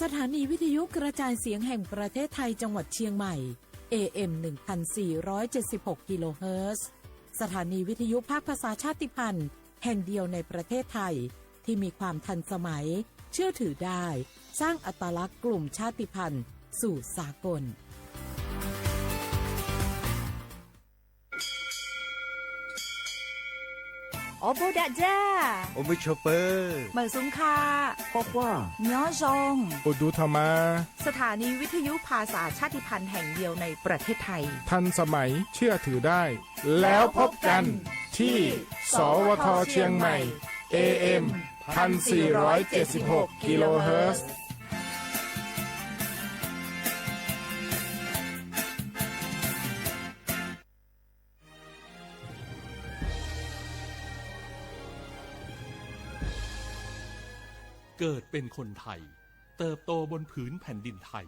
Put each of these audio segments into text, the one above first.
สถานีวิทยุกระจายเสียงแห่งประเทศไทยจังหวัดเชียงใหม่ เอ เอ็ม หนึ่งพันสี่ร้อยเจ็ดสิบหก กิโลเฮิรตซ์ สถานีวิทยุภาคภาษาชาติพันธุ์แห่งเดียวในประเทศไทย ที่มีความทันสมัย เชื่อถือได้ สร้างอัตลักษณ์กลุ่มชาติพันธุ์สู่สากล အိၣ်ဘူးဒးဒၢ, အိၣ်မုာ်ဆိးပၢၤ, မုာ်ဆူၣ်ခါ, ကွၢ်ကွၢ်, ညီယီၢ်, အိၣ်ဒူထီၣ်မး, สถานีวิทยุภาษาชาติพันธุ์แห่งเดียวในประเทศไทย ทันสมัย เชื่อถือได้ แล้วพบกันที่ สวท เชียงใหม่ เอ เอ็ม พันสี่ร้อยเจ็ดสิบหก กิโลเฮิรตซ์ เกิดเป็นคนไทย เติบโตบนผืนแผ่นดินไทย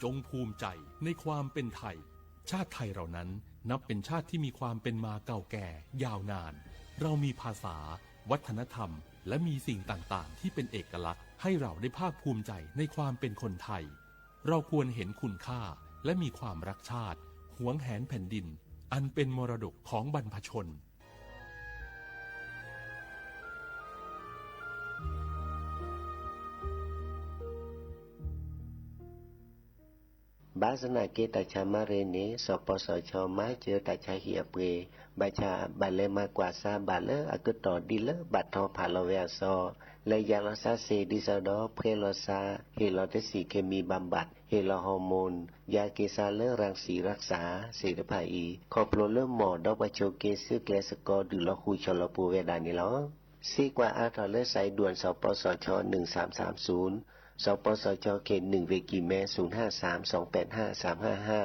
จงภูมิใจในความเป็นไทย ชาติไทยเรานั้นนับเป็นชาติที่มีความเป็นมาเก่าแก่ยาวนาน เรามีภาษา วัฒนธรรม และมีสิ่งต่างๆ ที่เป็นเอกลักษณ์ ให้เราได้ภาคภูมิใจในความเป็นคนไทย เราควรเห็นคุณค่า และมีความรักชาติ หวงแหนแผ่นดิน อันเป็นมรดกของบรรพชน ဘၣ်ဆၣ်သနာ်က့ တၢ်ဆါမၤရ့န့ၣ် စီၤပီစီၤဆၠီမၤစၢၤတၢ်ဆါဟံၣ်အပှ့ၤ, ဘၣ်ဆၣ်ဘၣ်လဲၤမၤကွၢ်စါဘၣ်လၢအကတီၢ်ဒ်လၢဘၣ်ထီဖးလီၤဝဲအစီ, လဲၤယၢ်လီၤစါစ့ၢ် ဒ်သိးဒီး ဖှဲလီၤစါ, ဟ့ၣ်လီၤတဆံး เคมีบำบัด, ဟ့ၣ်လီၤ ฮอร์โมน, ယၤက့ၤစါလၢ รังสีรักษา သ့ၣ်တဖၣ်အံၤ ခီဖျိလၢမီၢ်ဒီးပှၤဆိးက့ဆူကျဲစကီ ဒုးလီၤဃုာ်ဆီလီၤပူၤဝဲဒၣ်န့ၣ်လီၤ. စံးကွၢ်အါထီၣ်လၢ สายด่วน สปสช หนึ่งสามสามศูนย์, สปสช เขตหนึ่ง เวกิแม ศูนย์ห้าสาม สองแปดห้า สามห้าห้า,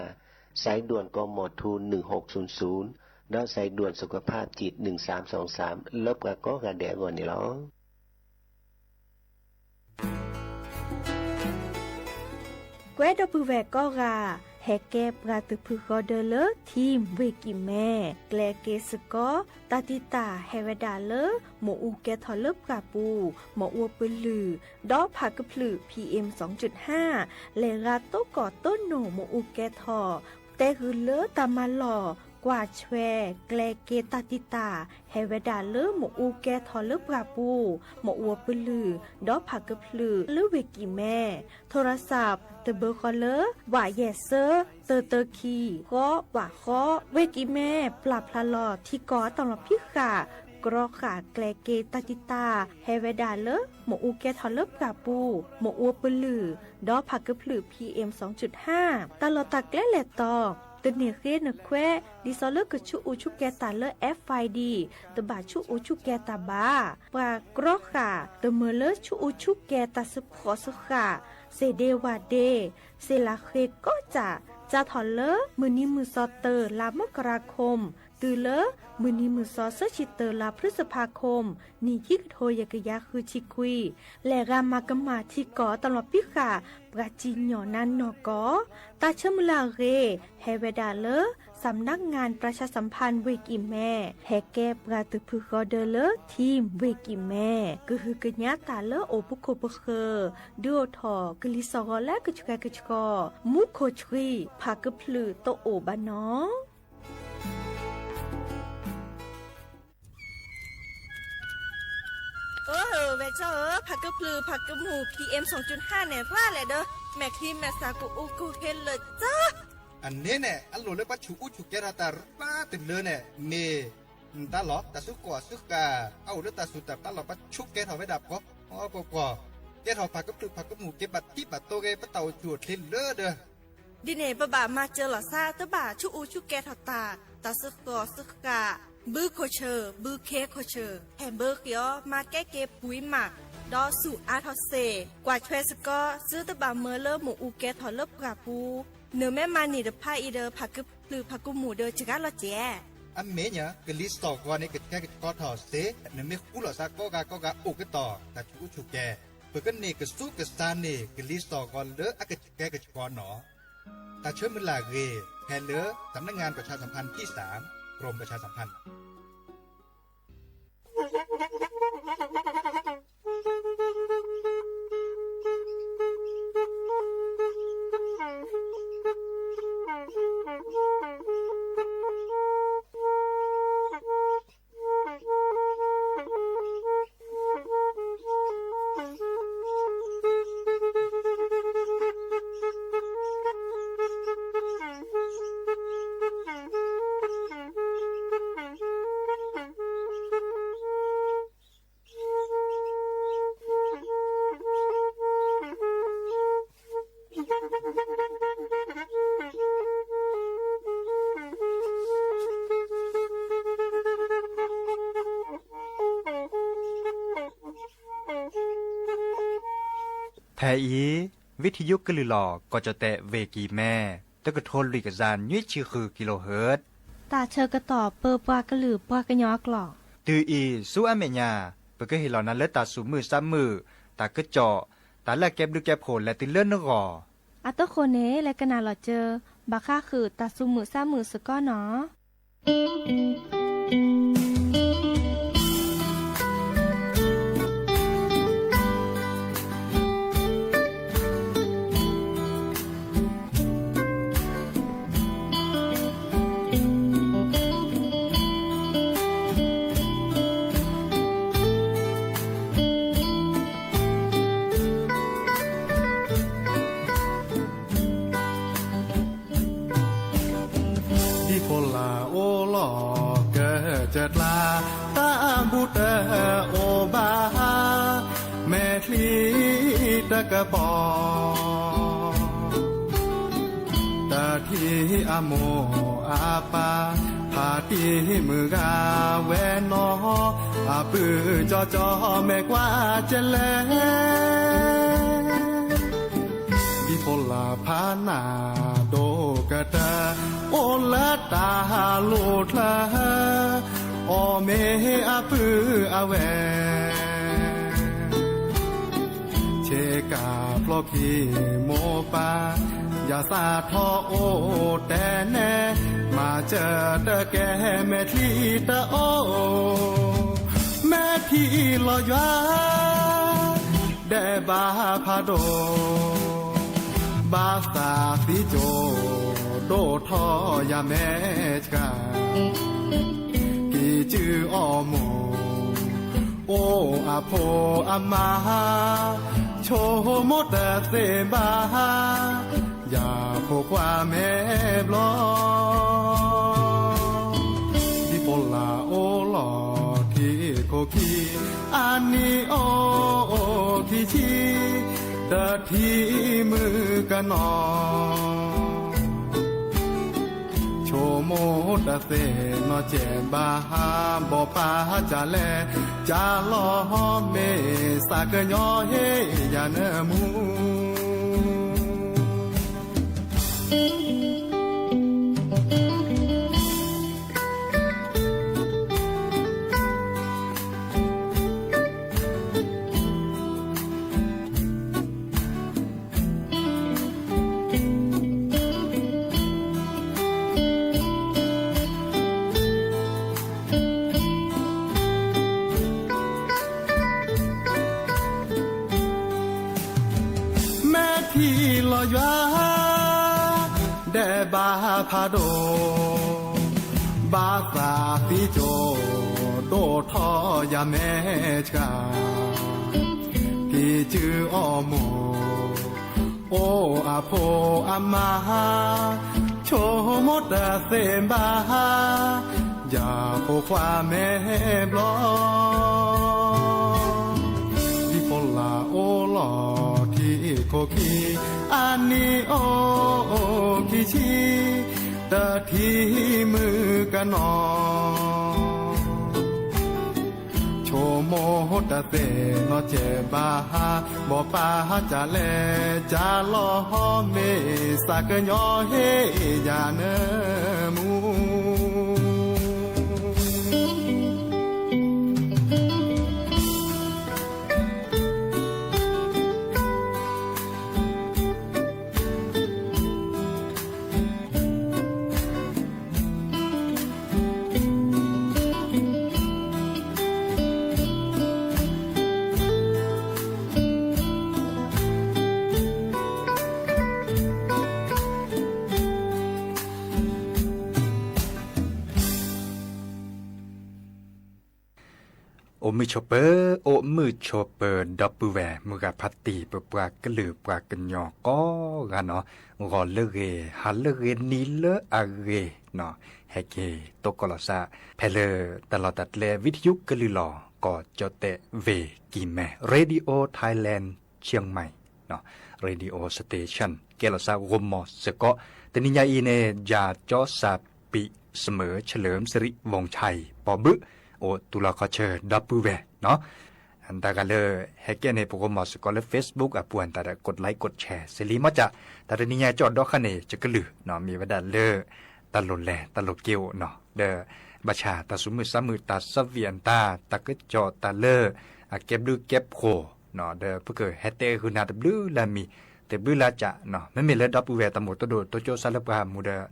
สายด่วน กมท หนึ่งหกศูนย์ศูนย์ ဒီး สายด่วนสุขภาพจิต หนึ่งสามสองสาม လၢပှၤကိးဂၤဒဲးအဂီၢ်န့ၣ်လီၤ. ကွဲဒီပုၢ်ဝဲၢ်ကိးဂၤ, ဟဲကဲပှၤတဖုဃီဒၢလၢ ထံၣ်ဝ့ၢ်ကံၢ်မဲ, ကျဲက့ၤစကီ, တၢ်တံာ်တာ်ဟဲဝဲဒၣ်လၢ မ့ၣ်အူကဲထီၣ်လၢပှၢ်ပူၤ, မ့ၣ်အူပလုၢ်, ဒီးဖးကဖျုး พีเอ็มสองจุดห้า လဲၤရၤတိၢ်ကီၢ်တိၢ်နိၣ်မ့ၣ်အူကဲထီၣ်, တဲဂုာ်လၢတၢ်မၤလီၢ် ကွၢ်ဆွဲ ကျဲက့ၤတၢ်တံာ်တာ် ဟဲဝဲဒၣ်လၢ မ့ၣ်အူကဲထီၣ်လၢပှၢ်ပူၤ, မ့ၣ်အူပလုၢ်, ဒီးဖးကဖျုးလၢဝ့ၢ်ကံၢ်မဲ, โทรศัพท์ တဘၢဃီလၢ ဝးယဲၢ်စၢ တၢတၢခံ ဃီ ဝးဃီ, ဝ့ၢ်ကံၢ်မဲ ပျၢ်ဖျါလီၤထံကီၢ်အတၢ်လီၤဖံးဃာ် ကြီဃာ်ကျဲက့ၤတၢ်တံာ်တာ် ဟဲဝဲဒၣ်လၢ မ့ၣ်အူကဲထီၣ်လၢပှၢ်ပူၤ, မ့ၣ်အူပလုၢ်, ဒီးဖးကဖျုး พีเอ็มสองจุดห้า တၢ်လီၢ်တၢ်ကျဲလဲၤတီၤ တန့ၢ်ဃ့နခွဲး ဒ်သိးလၢကဆူးအူဆူၣ်ကဲၤတၢ်လၢ เอฟไอดี တဘၣ်ဆူးအူဆူၣ်ကဲၤတၢ်ဘၣ်. ပှၤကြီဃာ် တမၢလၢဆူးအူဆူၣ်ကဲၤတၢ်ဆူးဃီၤဆူးဃာ်, စ့ၢ်ဒ့ဝၢ်ဒ့, စ့ၢ်လၤဃ့ကိးစၢ်, စးထီၣ်လၢ မုၢ်နံၤမုၢ်စီၤတၢ လါမကရၤခိၣ် တုၤလၢ မုၢ်နံၤမုၢ်စီၤဆၢဆံတၢ လါဖျုစဖါခိၣ် နံၣ်ခံကထိယဲၢ်ကယၤဃုဆံခွံ, လဲၤရၤမၤကမၣ်ထံကီၢ်အတၢ်လီၤဖံးဃာ် ပှၤစံၣ်ညီၣ်နါနီၢ်ကီၢ်, တၢ်ဆၢမုၢ်လၢ်အဂ့ၢ် ဟဲဝဲဒၣ်လၢ สำนักงานประชาสัมพันธ์ ဝ့ၢ်ကံၢ်မဲ, ဟဲကဲပှၤတဖုဃီဒၢလၢ ထံၣ်ဝ့ၢ်ကံၢ်မဲ, ကဟုကညးတၢ်လၢအိၣ်ပခိၣ်ပဃၢၤ, ဒုးအိၣ်ထီၣ်ကလံၤစိးဂီၤလၢအကဆှဲကဆှီ, မူခိၣ်ဆှံ ဖးကဖျုးတအိၣ်ဘၣ်နီၤ. အၢ ဝဲၢ်ကၠီဧၢ, ဖးကဖျုး ဖးကမူၣ် พีเอ็มสองจุดห้า န့ၣ် ပှၤလဲၣ်ဒီး မဲာ်ချံမဲာ်သၣ်ကအိၣ်ကဟ့လၢာ်ကၠီ အန့ၣ်န့ၣ် အလိၣ်လၢပှၤဆူးအူဆူၣ်ကဲထီၣ်တၢ်ရၤတလၢန့ၣ် မ့ၢ် တၢ်လီၢ်တၢ်စုကဝဲၤစုဃာ် အအိၣ်လၢတၢ်စူၢ်တၢ်ပျၢ်လီၤ ပှၤဆူးကဲထီၣ်ဝဲဒၣ်ပှီၤပှီၤပှီၤ, ကဲထီၣ်ဖးကဖျုးဖးကမူၣ် က့ၤဘၣ်ထံဘၣ်တိၤဂ့ၤ ပတၢ်အိၣ်ဆူၣ်အိၣ်ချ့လၢဒီး ဒ်န့ၣ် ပဘၣ်မၤစၢၤလီၤသး တဘၣ်ဆူးအူဆူၣ်ကဲထီၣ်တၢ် တၢ်စုးဃီၤစုးဃာ်, ဘုခိၣ်ဆၢၣ် ဘုခ့ခိၣ်ဆၢၣ် ဟဲဘၢဃ့အီၤ မၤကဲက့ၤပှံၤမး, ဒီးဆူးအါထီၣ်စ့ၢ် ကွၢ်ဆွဲစ့ၢ်ကီး သုတဘၣ်မၢလၢမ့ၣ်အူကဲထီၣ်လၢပှၢ်ပူၤ, နမ့ၢ်မၤန့ၢ်တဖၣ်အံၤဒီး ဖးကဖျုးဖးကမူၣ်ဒီးစှၤလီၤစဲး အမ့ၢ်ညါ ကလံၤစိးဂီၤန့ၣ် ကဆှဲကဆှီထီၣ်စ့ၢ်, နမ့ၢ်ဃူလိာ်သးကိးဂၤကိးဂၤအိၣ်ကတီၢ် တၢ်ဆူးအူဆူၣ်ကဲ, ပကန့ၢ်ကဆူးကဆါန့ၢ် ကလံၤစိးဂီၤလၢအကဆှဲကဆှီနီၤ. တၢ်ဆၢမုၢ်လၢ်အဂ့ၢ် ဖဲလၢ สำนักงานประชาสัมพันธ์ที่สาม กรมประชาสัมพันธ์ ဖဲအံၤ ဝံထယုကလုၢ်လီၤ ကီၢ်ကၠီၣ်တဲၣ် ဝ့ၢ်ကံၢ်မဲ တကထိလွံၢ်ကယၤနွံဆံဃု kilohertz တၢ်ဆၢကတီၢ်ပၢပှၤကလုာ်ပှၤကညီအကျိာ် တုၤအံၤဆူအမဲာ်ညါ ပကဟ့ၣ်လီၤနၤလၢတၢ်သူၣ်မုာ်သးမုာ် တၢ်ကစီၣ် တၢ်လၢအကဲဘျုးကဲဖှိၣ်လဲၤတုၤလၢနဂီၢ် အတဃိန့ၣ် လဲၤကနၣ်လီၤစၢၤ ဘၣ်ဃးဃုာ်တၢ်သူၣ်မုာ်သးမုာ်စ့ၢ်ကီးနီၤ. ဒ်ဖိလာ်အိၣ်လီၤကစၢၢ်ကျါ တၢ်ဘူၣ်တအိၣ်ဘၣ် မဲာ်ချံတကပီၤ တထံၣ်အမိၢ်အပၢ် ဖးတံၢ်မုၢ်ဂၤဝဲနီၤ အပုၢ်ကၠီကၠီမဲာ်ကွၢ်ကလဲၣ် ဒ်ဖိလာ်ဖးနၢ်ဒိၣ်ကတၢၢ် အိၣ်လၢတၢ်လိၣ်ချၢ အီၣ်မ့ၤအပုၢ်အဝဲၢ် ဆ့ကၤဖျိခံမိၢ်ပၢ် ယၤစးထီၣ်အိၣ်တဲနဲ မၤစၢၤတကဲ မဲာ်ချံတအိၣ် မဲာ်ထံလီၤယွၤ ဒဲးဘးဖးဒိၣ် ဘၣ်သးသံကၠိ ဒိၣ်ထီၣ်ယၤမဲာ်ဆှး ကံၢ်စုအီၣ်မိၢ် အိၣ်အဖိအမါ ဆိကမိၣ်တသ့ဘၣ် ယၤဖိခွါမဲာ်ဘျီၣ် ဒ်ဖိလာ်အိၣ်လီၤထံခိၣ်ခံ အနံၣ်အိၣ်ခံဆံ တထံၣ်မုၣ်ကနီၤ ဆိကမိၣ်တသ့နီတစဲးဘၣ် ဘီၣ်ပၢ်စၢ်လဲၣ် စၢ်လီၤမ့ၢ်စးကညီဟ့ၣ်ယၤနၢမူ မဲာ်ထံလီၤယွၤ ဒဲးဘးဖးဒိၣ် ဘၣ်သးသံကၠိ ဒိၣ်ထီၣ်ယၤမဲာ်ဆှး ကံၢ်စုအီၣ်မိၢ် အိၣ်အဖိအမါ ဆိကမိၣ်တသ့ဘၣ် ယၤဖိခွါမဲာ်ဘျီၣ် ဒ်ဖိလာ်အိၣ်လီၤထံခိၣ်ခံ အနံၣ်အိၣ်ခံဆံ တထံၣ်မုၣ်ကနီၤ ဆိကမိၣ်တသ့နီတစဲးဘၣ် ဘီၣ်ပၢ်စၢ်လဲၣ် စၢ်လီၤမ့ၢ်စးကညီဟ့ၣ်ယၤနၢမူ အိၣ်မုာ်ဆိးပၢၤ, အိၣ်မုာ်ဆိးပၢၤ ဒီပုၢ်ဝဲၢ်မုၢ်ဂၤဖါတံၢ် ပပှၤကလုာ်ပှၤကညီကိးဂၤနီၤ, ဂီၤလၢအဂ့ၤ, ဟါလၢအဂ့ၤ, နံၤလၢအဂ့ၤနီၤ, ဟဲက့ၤသကိးလီၤသး ဖဲလၢတၢ်လီၢ်တၢ်ကျဲ ဝံထယုကလုၢ်လီၤ ကီၢ်ကၠီၣ်တဲၣ် ဝ့ၢ်ကံၢ်မဲ Radio Thailand Chiang Mai Radio Station ကဲလီၤသးဂီၢ်မီၢ်စ့ၢ်ကီး, တနံၤညါအံၤန့ၣ် ယၤကၠီစၢ်ပံး စမၢၢ် เฉลิมสิริวงศ์ชัย ပီၣ်ဘုး အိၣ်သူၣ်လီၤခီၣ်ဆၢ ဒီပုၢ်ဝဲၢ်နီၤ တၢ်ဂၤလၢ ဟဲကဲန့ၣ် ပကမၤစ့ၢ်ကီးလၢ Facebook အပူၤအတၢ်ဒီး ကွတ် like ကွတ် share စ့လံ မ့ၢ်ကၢ် တၢ်တနံၤညါကၠီၣ်ဒီဃၣ်န့ၣ် ယကလုၢ် မ့ၢ်ဝဲဒၣ်လၢ တၢ်လိၣ်လဲၤ တၢ်လိၣ်က့ၤအိၣ်နီၤ ဒီး ဘၣ်ဆၣ်တၢ်သူၣ်မုာ်သးမုာ် တၢ်ဆၢဝံၣ်အတၢ် တၢ်ကစီၣ်တၢ်လၢ အကဲဘျုးကဲဖှိၣ် ဒီးပကဟဲတဲဂုာ်နၤတဘျုးလၢအမံၤ တဘျုးလၢအကၢ် မ့မ့ၢ်လၢဒီပုၢ်ဝဲၢ်တၢ်မိၣ်တဒိၣ်တိစၢၤစၢ်လၢပှၤမူဒီး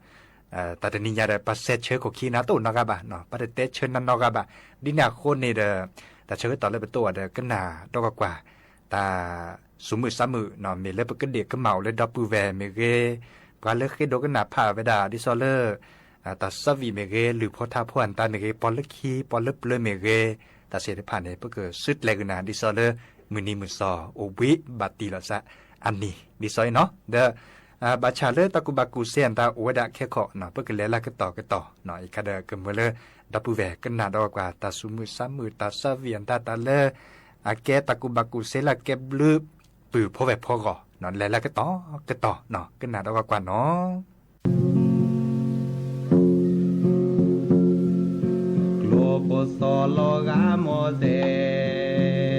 တၢ်တနံၤညါဒီး ပှၤစဲးဆၢခိၣ်ခံနၤတအိၣ်နီတဂၤဘၣ်, ပှၤတတဲဆၢနၤနီတဂၤဘၣ်, ဒ်န့ၣ်အဃိန့ၣ်ဒီး တၢ်ဆၢကတီၢ်လၢပတအိၣ်ဘၣ်ဒီး ကနၣ်ဒီးကွၢ်ကွၢ် တၢ်သူၣ်မုာ်သးမုာ် မ့ၢ်လၢပကဒ့ၣ်ကမၣ်အိၣ်လၢဒီပုၢ်ဝဲၢ်မ့ၢ်ဂ့ၤ, ပှၤလၢဃ့ဒိကနၣ်ဖးဝဲဒၣ် ဒ်သိးလၢ တၢ်ဆၢဝံၣ်မ့ၢ်ဂ့ၤ, လုၢ်ဖိထါဖိအတၢ်မ့ၢ်ဂ့ၤ, ပှၤလၢခံ ပှၤလၢပျၢၤမ့ၢ်ဂ့ၤ, တၢ်သ့ၣ်တဖၣ်န့ၣ် ပကစုကျဲၤကနၤ ဒ်သိးလၢ မုၢ်နံၤမုၢ်သီ အိၣ်ဘှံးဘၣ်တံၢ်လီၤသး အနံၤဒ်သိးအံၤနီၤ ဒီး ဘၣ်ဆၣ်လၢတၢ်ကူၣ်ဘၣ်ကူၣ်သ့အတၢ်အိၣ်ဝဲဒၣ်ခဲခီ ပကလဲၤလၢကတီၢ်ကတီၢ် ယခါဒီးကမၢလၢ ဒီပုၢ်ဝဲၢ်ကနၣ်ဒီးကွၢ် တၢ်သူၣ်မုာ်သးမုာ် တၢ်ဆၢဝံၣ်အတၢ်တၢ်လၢ အကဲတၢ်ကူၣ်ဘၣ်ကူၣ်သ့လၢအကဲဘျုး ပုၢ်ဖိဝဲၢ်ဖိအဂီၢ် လဲၤလၢကတီၢ်ကတီၢ် ကနၣ်ဒီးကွၢ်နီၤ. ကျိၣ်ဖိသီလီၤဂာ်မီၢ်သဲ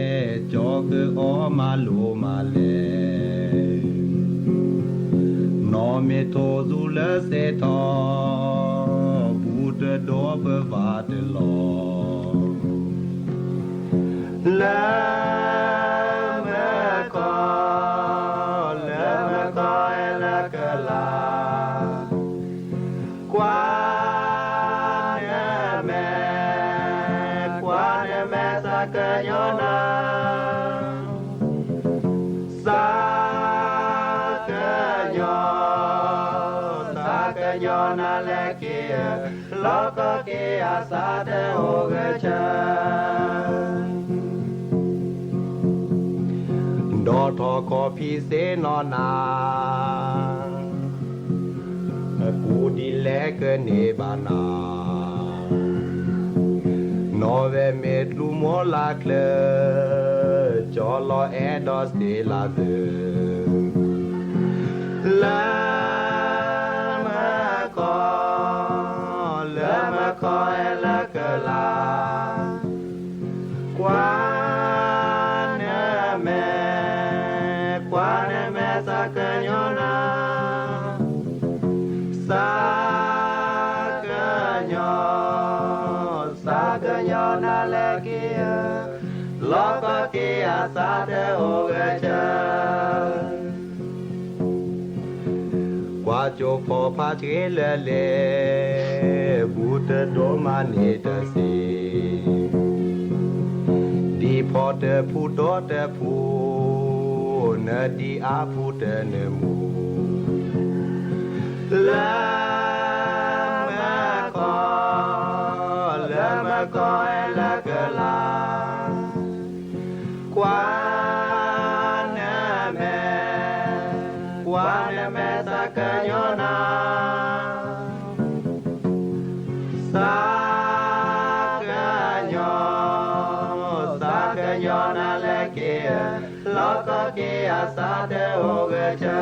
း, ကၠီၤကအီမၤလိမၤလဲၣ်, နီၢ်မ့ၢ်ထိၣ်သူလၢသဲးထီၣ်, ဘူးတဒိးပဘၣ်တလီၤ လၢမုၢ်ကီၢ်, လၢမုၢ်ကီၢ်အဲၣ်လၢကလၤ, ကွၢ်နမဲာ်, ကွၢ်နမဲာ်သးကညီၤနၤ သးကညီၤ, သးကညီၤနၤလၢက့ၤ, လီၤကီက့ၤအသးတအိၣ်ဂဲၤဆၢ, ဒီးထီၣ်ကီၢ်ဖံးသ့ၣ်နီၢ်နၤ ကူၣ်ဒ်လဲၣ်ကန့ၢ်ဘၣ်နၤ, နီၢ်ဝဲမ့ၢ်ကျူမိၢ်လၢ်ချၢ, ကၠီၤလီၤအဲၣ်ဒိးစ့လၢ်သု, လၢမုၢ်ကီၢ်, လၢမုၢ်ကီၢ်အဲၣ်လၢကလၤ ကွၢ်နမဲာ်, ကွၢ်နမဲာ်သးကညီၤနၤ, သးကညီၤ, သးကညီၤနၤလၢက့ၤ, လီၤကီက့ၤအသးတအိၣ်ဂဲၤဆၢ ကွၢ်ကၠိဖီဖးဆှ့လၢလဲၣ်, ဘူးတဒိးမၤန့ၢ်တသ့, ဒ်ဖီတဖူဒီတဖူ, နဒ်အါဖူတနၢမူ, လၢမုၢ်ကီၢ်, လၢမုၢ်ကီၢ်အဲၣ်လၢကလၤ ကွၢ်နမဲာ်, ကွၢ်နမဲာ်သးကညီၤနၤ, သးကညီၤ, သးကညီၤနၤလၢက့ၤ, လီၤကီက့ၤအသးတအိၣ်ဂဲၤဆၢ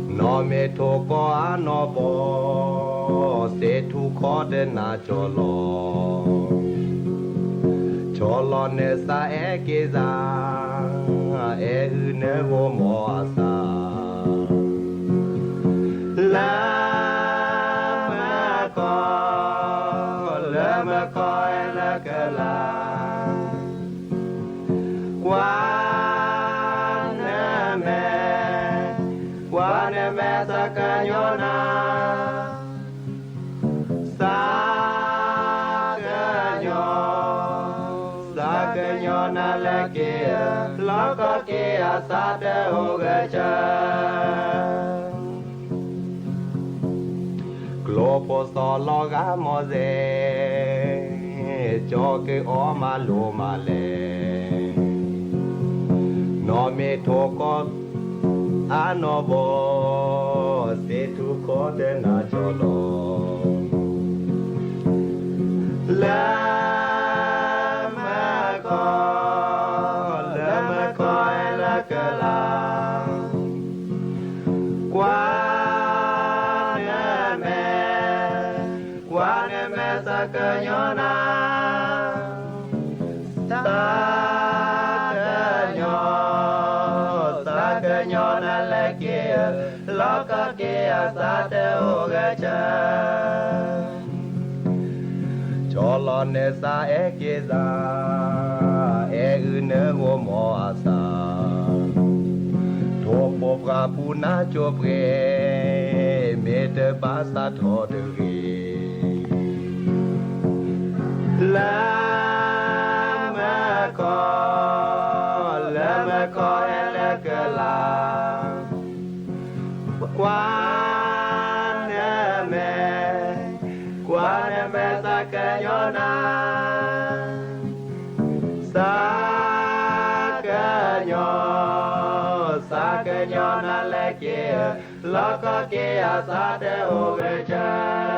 နီၢ်မ့ၢ်ထိၣ်ကီၢ်အနီၢ်ဘီ, သ့ၣ်ထူၣ်ခီတနၤကၠီၤလီၤ, ကၠီၤလီၤနသးအဲၣ်က့ၤသး, အဲၣ်ဟုၣ်နဂီၢ်မီၤအသး, လၢမုၢ်ကီၢ်, လၢမုၢ်ကီၢ်အဲၣ်လၢကလၤ ကွၢ်နမဲာ်, ကွၢ်နမဲာ်သးကညီၤနၤ, သးကညီၤ, သးကညီၤနၤလၢက့ၤ, လီၤကီက့ၤအသးတအိၣ်ဂဲၤဆၢ ကျိၣ်ဖိသီလီၤဂာ်မီၢ်သဲး, ကၠီၤကအီမၤလိမၤလဲၣ်, နီၢ်မ့ၢ်ထိၣ်ကီၢ်အနီၢ်ဘီ, သ့ၣ်ထူၣ်ခီတနၤကၠီၤလီၤ လၢမုၢ်ကီၢ်, လၢမုၢ်ကီၢ်အဲၣ်လၢကလၤ, ကွၢ်နမဲာ်, ကွၢ်နမဲာ် သးကညီၤနၤ, သးကညီၤ, သးကညီၤနၤလၢက့ၤ, လီၢ်ကီၢ်က့ၤအသးတအိၣ်ဂဲၤဆၢ ကၠီလီၤနသးအဲၣ်က့ၤသး, အဲၣ်အုၣ်နဂီၢ်မီၤအသး, ထိၣ်ဖိပှၢ်ပူၤနါကၠိပြဲ, မ့ၢ်တဘၣ်သးထီၣ်တဂ့ၤ, လၢမုၢ်ခီ, လၢမုၢ်ခီဟဲလၢကလၤ ကွၢ်နမဲာ်, ကွၢ်နမဲာ်သးကညီၤနၤ, သးကညီၤ, သးကညီၤနၤလၢက့ၤ, လီၢ်ကီၢ်က့ၤအသးတအိၣ်ဂဲၤဆၢ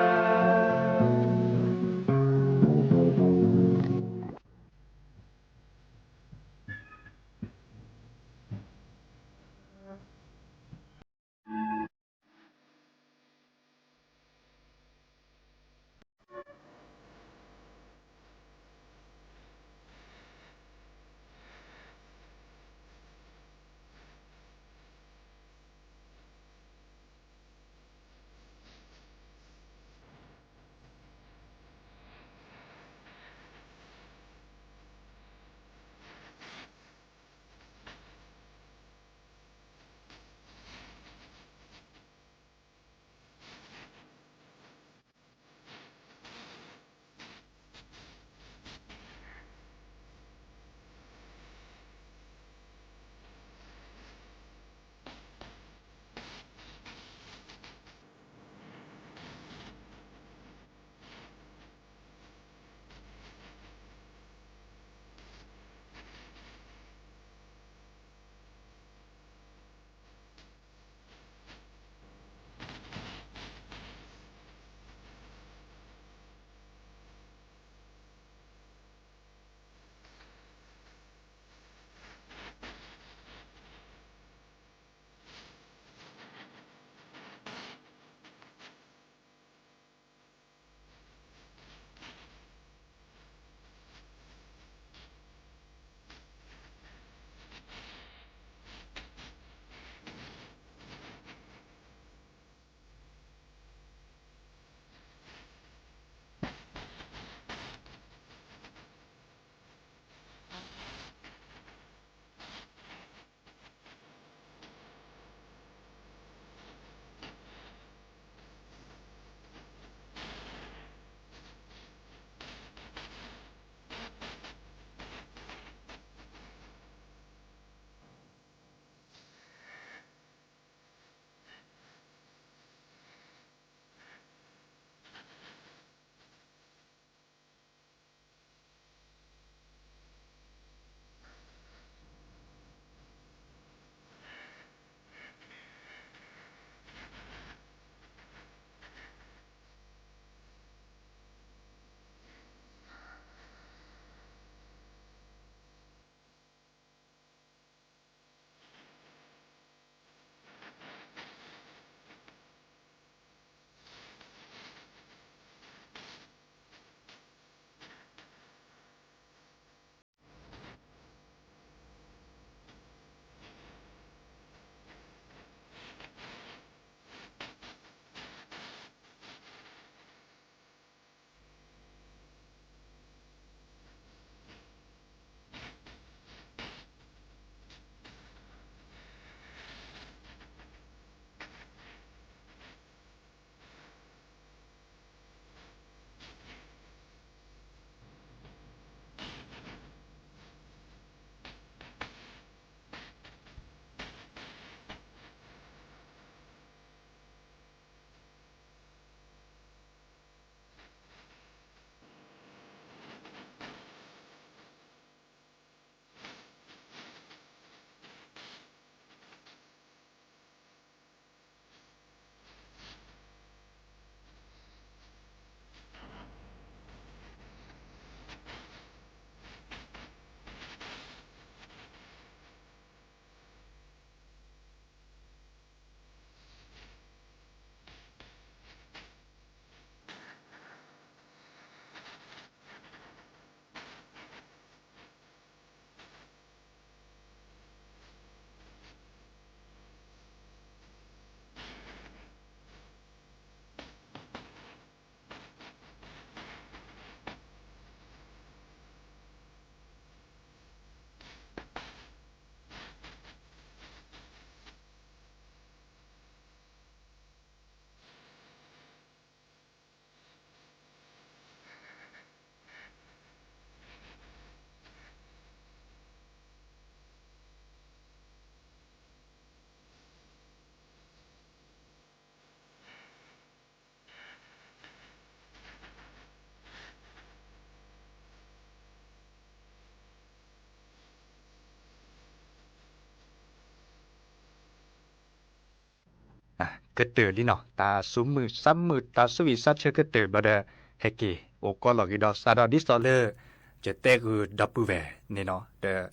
ကတၢၢ်လံနီၤ, တၢ်သူၣ်မုာ်သးမုာ် တၢ်ဆူးဝံၣ်ဆါဆၢကတၢၢ်ဘျီဒီး ဟဲက့ၤအိၣ်ကီးလီၤဂ့ၤဒီးစးဒီး ဒ်သိးလၢ ယတဲဂုာ်ဒီပုၢ်ဝဲၢ်န့ၣ်နီၤ, ဒီး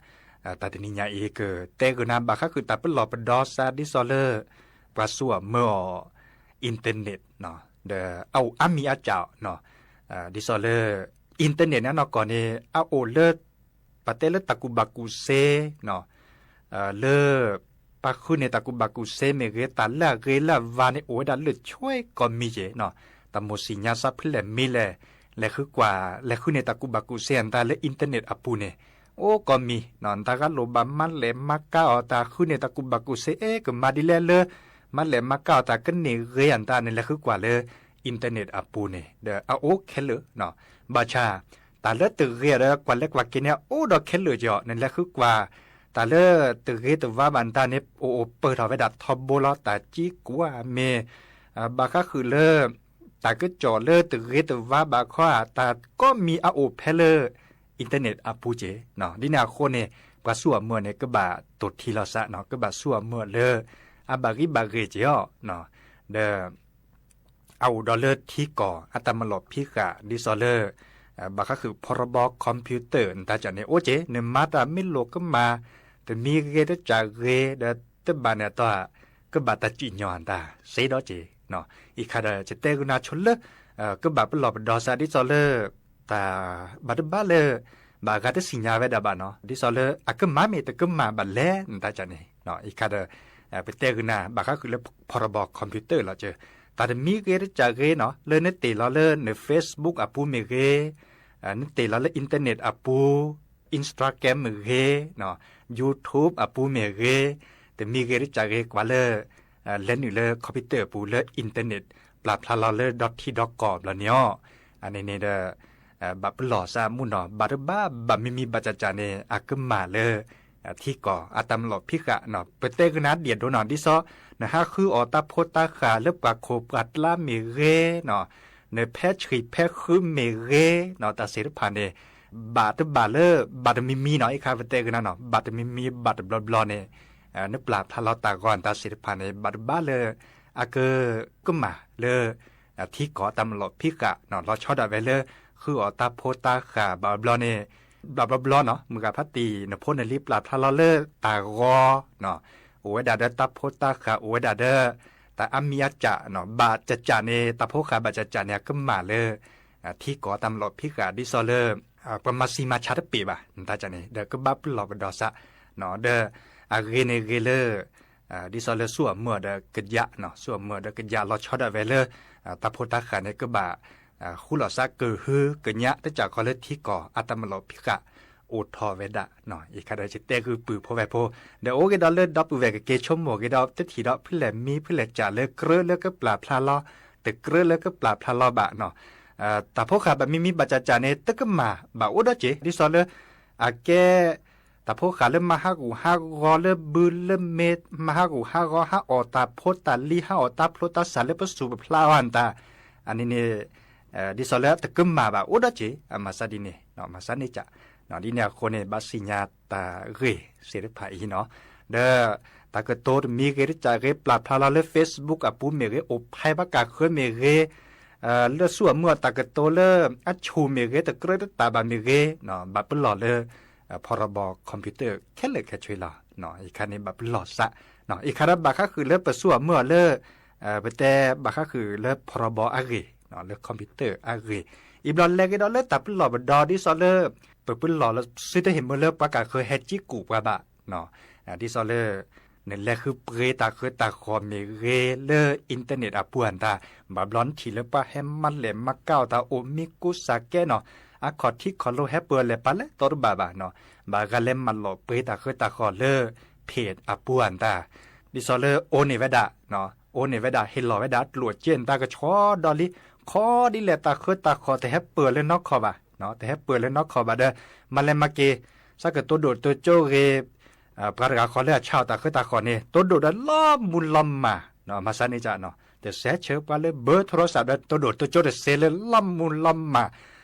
တၢ်တနံၤညါအံၤ ကတဲဂုာ်နၤ ဘၣ်ဃးဃုာ်တၢ်ပလီၢ်ပဒီစး ဒ်သိးလၢ ပှၤသူအီၤမၢအီၤ internet နီၤ, ဒီးအအိၣ်အါမံၤအါကၠးအီၤနီၤ, ဒ်သိးလၢ internet န့ၣ်နီၢ်ကီၢ်န့ၣ် အအိၣ်လၢ ပတဲလၢတၢ်ကူၣ်ဘၣ်ကူၣ်စ့နီၤ, လၢ ပှၤဃုန့ၢ်တၢ်ကူၣ်ဘၣ်ကူၣ်စ့မ့ၢ်ဂ့ၤ တၢ်လၢအဂ့ၤလၢအဝါန့ၣ် အိၣ်ဝဲဒၣ်လၢာ်ဆိကိးမံၤက့ၤနီၤ, တၢ်မိၣ်ဆံၣ်ညါစးဖဲလဲၣ်မံၤလဲၣ်, လဲၤဃုကွၢ် လဲၤဃုန့ၢ်တၢ်ကူၣ်ဘၣ်ကူၣ်စ့အတၢ်လၢ internet အပူၤန့ၣ် အိၣ်ကိးမံၤနီၤ, တၢ်ဂၤလိၣ်ဘၣ်မၤလဲၢ်မၤကၤအီၤ တၢ်ဃုန့ၢ်တၢ်ကူၣ်ဘၣ်ကူၣ်စ့ အဲ ကမၤဒ်လဲၣ်လၢ မၤလဲၢ်မၤကၤအီၤ တၢ်ကန့ၢ်ဂ့ၤအတၢ်န့ၣ် လဲၤဃုကွၢ်လၢ internet အပူၤန့ၣ် ဒီးအအိၣ်ခဲလၢာ်နီၤ, ဘၣ်ဆၣ် တၢ်လၢတဂ့ၤဒီးကွၢ်လဲၤကွၢ်က့ၤန့ၣ် အအိၣ်ဒီးခဲလၢာ်က့ၤအီၤ, နလဲၤဃုကွၢ် တၢ်လၢတဂ့ၤတဝါဘၣ်တၢ်န့ၣ် အိၣ်အိၣ်ပၢၢ်ထီၣ်ဝဲဒၣ်ထီဘိလီၤ, တၢ်ကံကူအမ့ၢ် ဘၣ်ဃးဃုာ်လၢ တၢ်ကစီၣ်လၢတဂ့ၤတဝါဘၣ်ခီ တၢ်ကိးမံၤအအိၣ်ဖဲလၢ internet အပူၤက့ၤနီၤ, ဒ်န့ၣ်အဃိန့ၣ် ပှၤသူအီၤမၢအီၤန့ၣ် ကဘၣ်တိၢ်ထံလီၤစးနီၤ, ကဘၣ်သူအီၤမၢအီၤလၢ အဘၣ်ဂံၢ်ဘၣ်ဂ့ၤက့ၤအီၤ, ဒီး အအိၣ်ဒီးလၢထံကီၢ် အတၢ်မၤလီၢ်ဖံးဃာ် ဒ်သိးလၢ ဘၣ်ဃးဃုာ် ဖီရီဘီ computer နတၢ်ကၠးန့ၣ် အိၣ်က့ၤ နမၤတၢ်မ့ၢ်လိာ်ကမၣ် တမံၤဂ့ၤတကၠးဂ့ၤ ဒီးတဘၣ်န့ၣ်အတီၢ် ကဘၣ်တၢ်စံၣ်ညီၣ်အတၢ်စ့ဒီးက့ၤ, အံၤခါဒီး ယတဲဂုာ်နၤဆိလၢ ကဘၣ်ပလီၢ်ပဒီစး ဒ်သိးလၢ တၢ်ဘၣ်တဘၣ်လၢ ဘၣ်ဂၤတသ့ၣ်ညါဝဲဒၣ်ဘၣ်နီၤ, ဒ်သိးလၢအကမၣ်မ့ၢ်တကမၣ်ဘၣ်လဲၣ် နတၢ်ကၠးန့ၣ်, အံၤခါဒီး ပတဲဂုာ်နၤ ဘၣ်ဃးဃုာ်လၢ ဖီရီဘီ computer လီၤက့ၤ, တၢ်တမံၤဂ့ၤတကၠးဂ့ၤနီၤ လၢနတ့ၢ်လီၤလၢန Facebook အပူၤမ့ၢ်ဂ့ၤ, နတ့ၢ်လီၤလၢ internet အပူၤ Instagram မ့ၢ်ဂ့ၤ, YouTube အပူၤမ့ၢ်ဂ့ၤ, တမံၤဂ့ၤတကၠးဂ့ၤ ကွၢ်လၢ လဲၤနုာ်လၢ computer အပူၤလၢ internet ပျၢ်ဖျါလီၤလၢဒီထံဒီကီၢ်ဘျီန့ၣ်အီၤ, အန့ၣ်န့ၣ်ဒီး ဘၣ်ပလီၢ်စးမုၢ်နီၤ, ဘၣ်တဘၣ် ဘၣ်မံၤမံၤဘၣ်ကၠးကၠးန့ၣ် အကမၣ်လၢ ထံကီၢ်အတၢ်မၤလီၢ်ဖံးဃာ်နီၤ, ပတဲဂုာ်နၤဒ်အဒိနီၤ, ဒ်သိး နဟးဃုအီၣ်တၢ်ဖိတၢ်ဃၢ်လၢပှၤခိၣ်ပှၤကျါမ့ၢ်ဂ့ၤနီၤ, နဖဲဆှံၣ်ဖဲဃုမ့ၢ်ဂ့ၤနီၤ, တၢ်သ့ၣ်တဖၣ်န့ၣ် ဘၣ်တဘၣ်လၢ ဘၣ်တမံၤမံၤနီၤ, အံၤခါပတဲဂုာ်နၤနီၤ, ဘၣ်တမံၤမံၤဘၣ်တဘျီဘျီန့ၣ် နပျၢ်ဖျါလီၤတၢ်ဂီၤတၢ်သ့ၣ်တဖၣ်န့ၣ် ဘၣ်တဘၣ်လၢ အက ကမၣ်လၢ ထံကီၢ်အတၢ်မၤလီၢ်ဖံးဃာ်နီၤ, လီၤဆီဒၣ်ဝဲလၢ ဃုအီၣ်တၢ်ဖိတၢ်ဃၢ်ဘၣ်ဘျီန့ၣ် ဘျီဘျီဘျီနီၤ, မုၢ်ဂၤဖးတံၢ် နဖိနလံၤပျၢ်ဖျါလီၤလၢတၢ်ဂီၤနီၤ, အိၣ်ဝဲဒၣ်ဒီးတၢ်ဖိတၢ်ဃၢ် အိၣ်ဝဲဒၣ်ဒီး တၢ်အါမံၤအါကၠးနီၤ, ဘၣ်ကၠးကၠးန့ၣ် တၢ်ဖိဃၢ်ဘၣ်ကၠးကၠးန့ၣ် အကမၣ်လၢ ထံကီၢ်အတၢ်မၤလီၢ်ဖံးဃာ် ဒ်သိးလၢ ပှၤမၤဆံးမၤဆါတပ့ၤဘၣ် နတၢ်ကၠးန့ၣ် ဒီးကဘၣ်ပလီၢ်ပဒီစးနီၤ, ဒီးအဂ့ၤန့ၣ်ဂ့ၤလၢ ဒ်သိးလၢဆူအမုၢ်ဒီးကယးနီၤ, ဆူအမုၢ်ဒီးကယး လီၤဆီဒၣ်ဝဲလၢ တၢ်ဖိတၢ်ဃၢ်န့ၣ် ကဘၣ် ဃူလိာ်စးကဟုကညး တကးဃီလၢထံကီၢ်အတၢ်မၤလီၢ်ဖံးဃာ် အိၣ်ထီၣ်ဝဲဒၣ်နီၤ, အံၤခါဒီး ယတဲဂုာ်ပုၢ်ဖိဝဲၢ်ဖိ ဒီးအိၣ်ဂ့ၤဒီးလၢဒီပုၢ်ဝဲၢ်ကက့ၤဆိကမိၣ်ဂ့ၤဒီး တထံၣ်ဒီးဖဲလဲၣ်မံၤဖဲလဲၣ်ကၠးလၢကြၢးလၢကပျၢ်ဖျါလီၤ, တကြၢးလၢကပျၢ်ဖျါလီၤဘၣ်နီၤ, တၢ်ဖိဃၢ်ဘၣ်မံၤမံၤဘၣ်ကၠးကၠးန့ၣ် တကမၣ်ဘၣ်အိၣ်ဒီးက့ၤ ဒ်သိးလၢ အကဲ တၢ်ဖိဃၢ်လၢမၤဟးဂူာ်ဟးဂီၤလၢဘုလၢမ့ၢ် မၤဟးဂူာ်ဟးဂီၤ ဟးအီၣ်တၢ်ဖိတၢ်လံၤ ဟးအီၣ်တၢ်ဖျိတၢ်ဆးလၢပစူၢ်ပဖျါအီၤအတၢ် အန့ၣ်န့ၣ် ဒ်သိးလၢတကမၣ်ဘၣ်အိၣ်ဒီးက့ၤ အမၤစၢ်ဒ်န့ၣ် မၤစၢ်န့ၢ်ကၠး ဒ်န့ၣ်အဃိန့ၣ် ဘၣ်စံးညါတၢ်ဂ့ၢ်သ့ၣ်တဖၣ်အံၤနီၤ, ဒီး တၢ်ကတိၤတမံၤဂ့ၤတကးဂ့ၤ ပျၢ်ဖျါလီၤလၢ Facebook အပူၤမ့ၢ်ဂ့ၤ အိၣ်ဖဲဘၣ်ကးဃၢမ့ၢ်ဂ့ၤ လၢဆူအမုၢ်အတၢ်ကတိၤလၢအဆူၣ်မ့ၢ်ဂ့ၤ တကြၢးတတၢ်ဘၣ်မ့ၢ်ဂ့ၤ ဘၣ်ပလီၢ်လၢ ဖီရီဘီ computer ခဲလၢာ်ခဲဆ့လီၤ. အံၤခါန့ၣ်ဘၣ်ပလီၢ်စး အံၤခါဒီးဘၣ်ဃးဃုာ်လၢပဆူၣ်အမုၢ်အီၤလၢ ပတဲဘၣ်ဃးဃုာ်လၢဖီရီဘီအဂ့ၢ် လၢ computer အဂ့ၢ် အံၤဘျီလဲၤက့ၤဒီးလၢတၢ်ပလီၢ်ပဒီ ဒ်သိးလၢ ပပလီၢ်လၢစုတဟ့ၣ်မၢလၢပှၤကဃၢၤဟဲကံကူၣ်ပှၤဘၣ် ဒ်သိးလၢ နလဲၤဃုပှ့ၤတၢ်ဃၢတၢ်ဃီၤမ့ၢ်ဂ့ၤလၢ internet အပူၤအတၢ် ဘၣ်ဘျီနထံၣ်လၢပှၤဟဲမၤလဲၢ်မၤကၤအီၣ်တၢ်အိၣ်မံကိးစၢ်ကဲနီၤ အခီၣ်ထံးခီၣ်လိဟဲပၢၤလဲၤပာ်လဲၣ်တီတဘၣ်ဘၣ်နီၤ ဘၣ်ဂၤလဲၤမၤလီၤပှ့ၤတၢ်ဃၢတၢ်ဃီၤလၢ page အပူၤအတၢ် ဒ်သိးလၢအိၣ်န့ၢ်ဝဲဒၣ် အိၣ်န့ၢ်ဝဲဒၣ် ဟ့ၣ်လီၤဝဲဒၣ်ကျိၣ်စ့နတၢ်ကဆီဒီလံ ခီဒ်လဲၣ်တၢ်ဃၢတၢ်ဃီၤတဟဲပၢၤလၢနီၢ်ခီၣ်ဘၣ် တဟဲပၢၤလၢနီၢ်ခီၣ်ဘၣ်ဒီး မၤလဲၢ်မၤက့ၤ စးကတိၤဒိၣ်တိၤကၠိဂ့ၤ ပှၤတဂၤဃီလၢအဆါအီၣ်တၢ်ဃၢတၢ်ဃီၤန့ၣ် တိၤဒိၣ်ဒီးလီၤမူၤလီၤမၢ် မၤစၢ်န့ၢ်ကၠးနီၤ တစဲးဆၢပှၤလၢဘၢထိရစးဒီး တိၤဒိၣ်တိၤကၠိတစဲးလၢလီၤမူၤလီၤမၢ်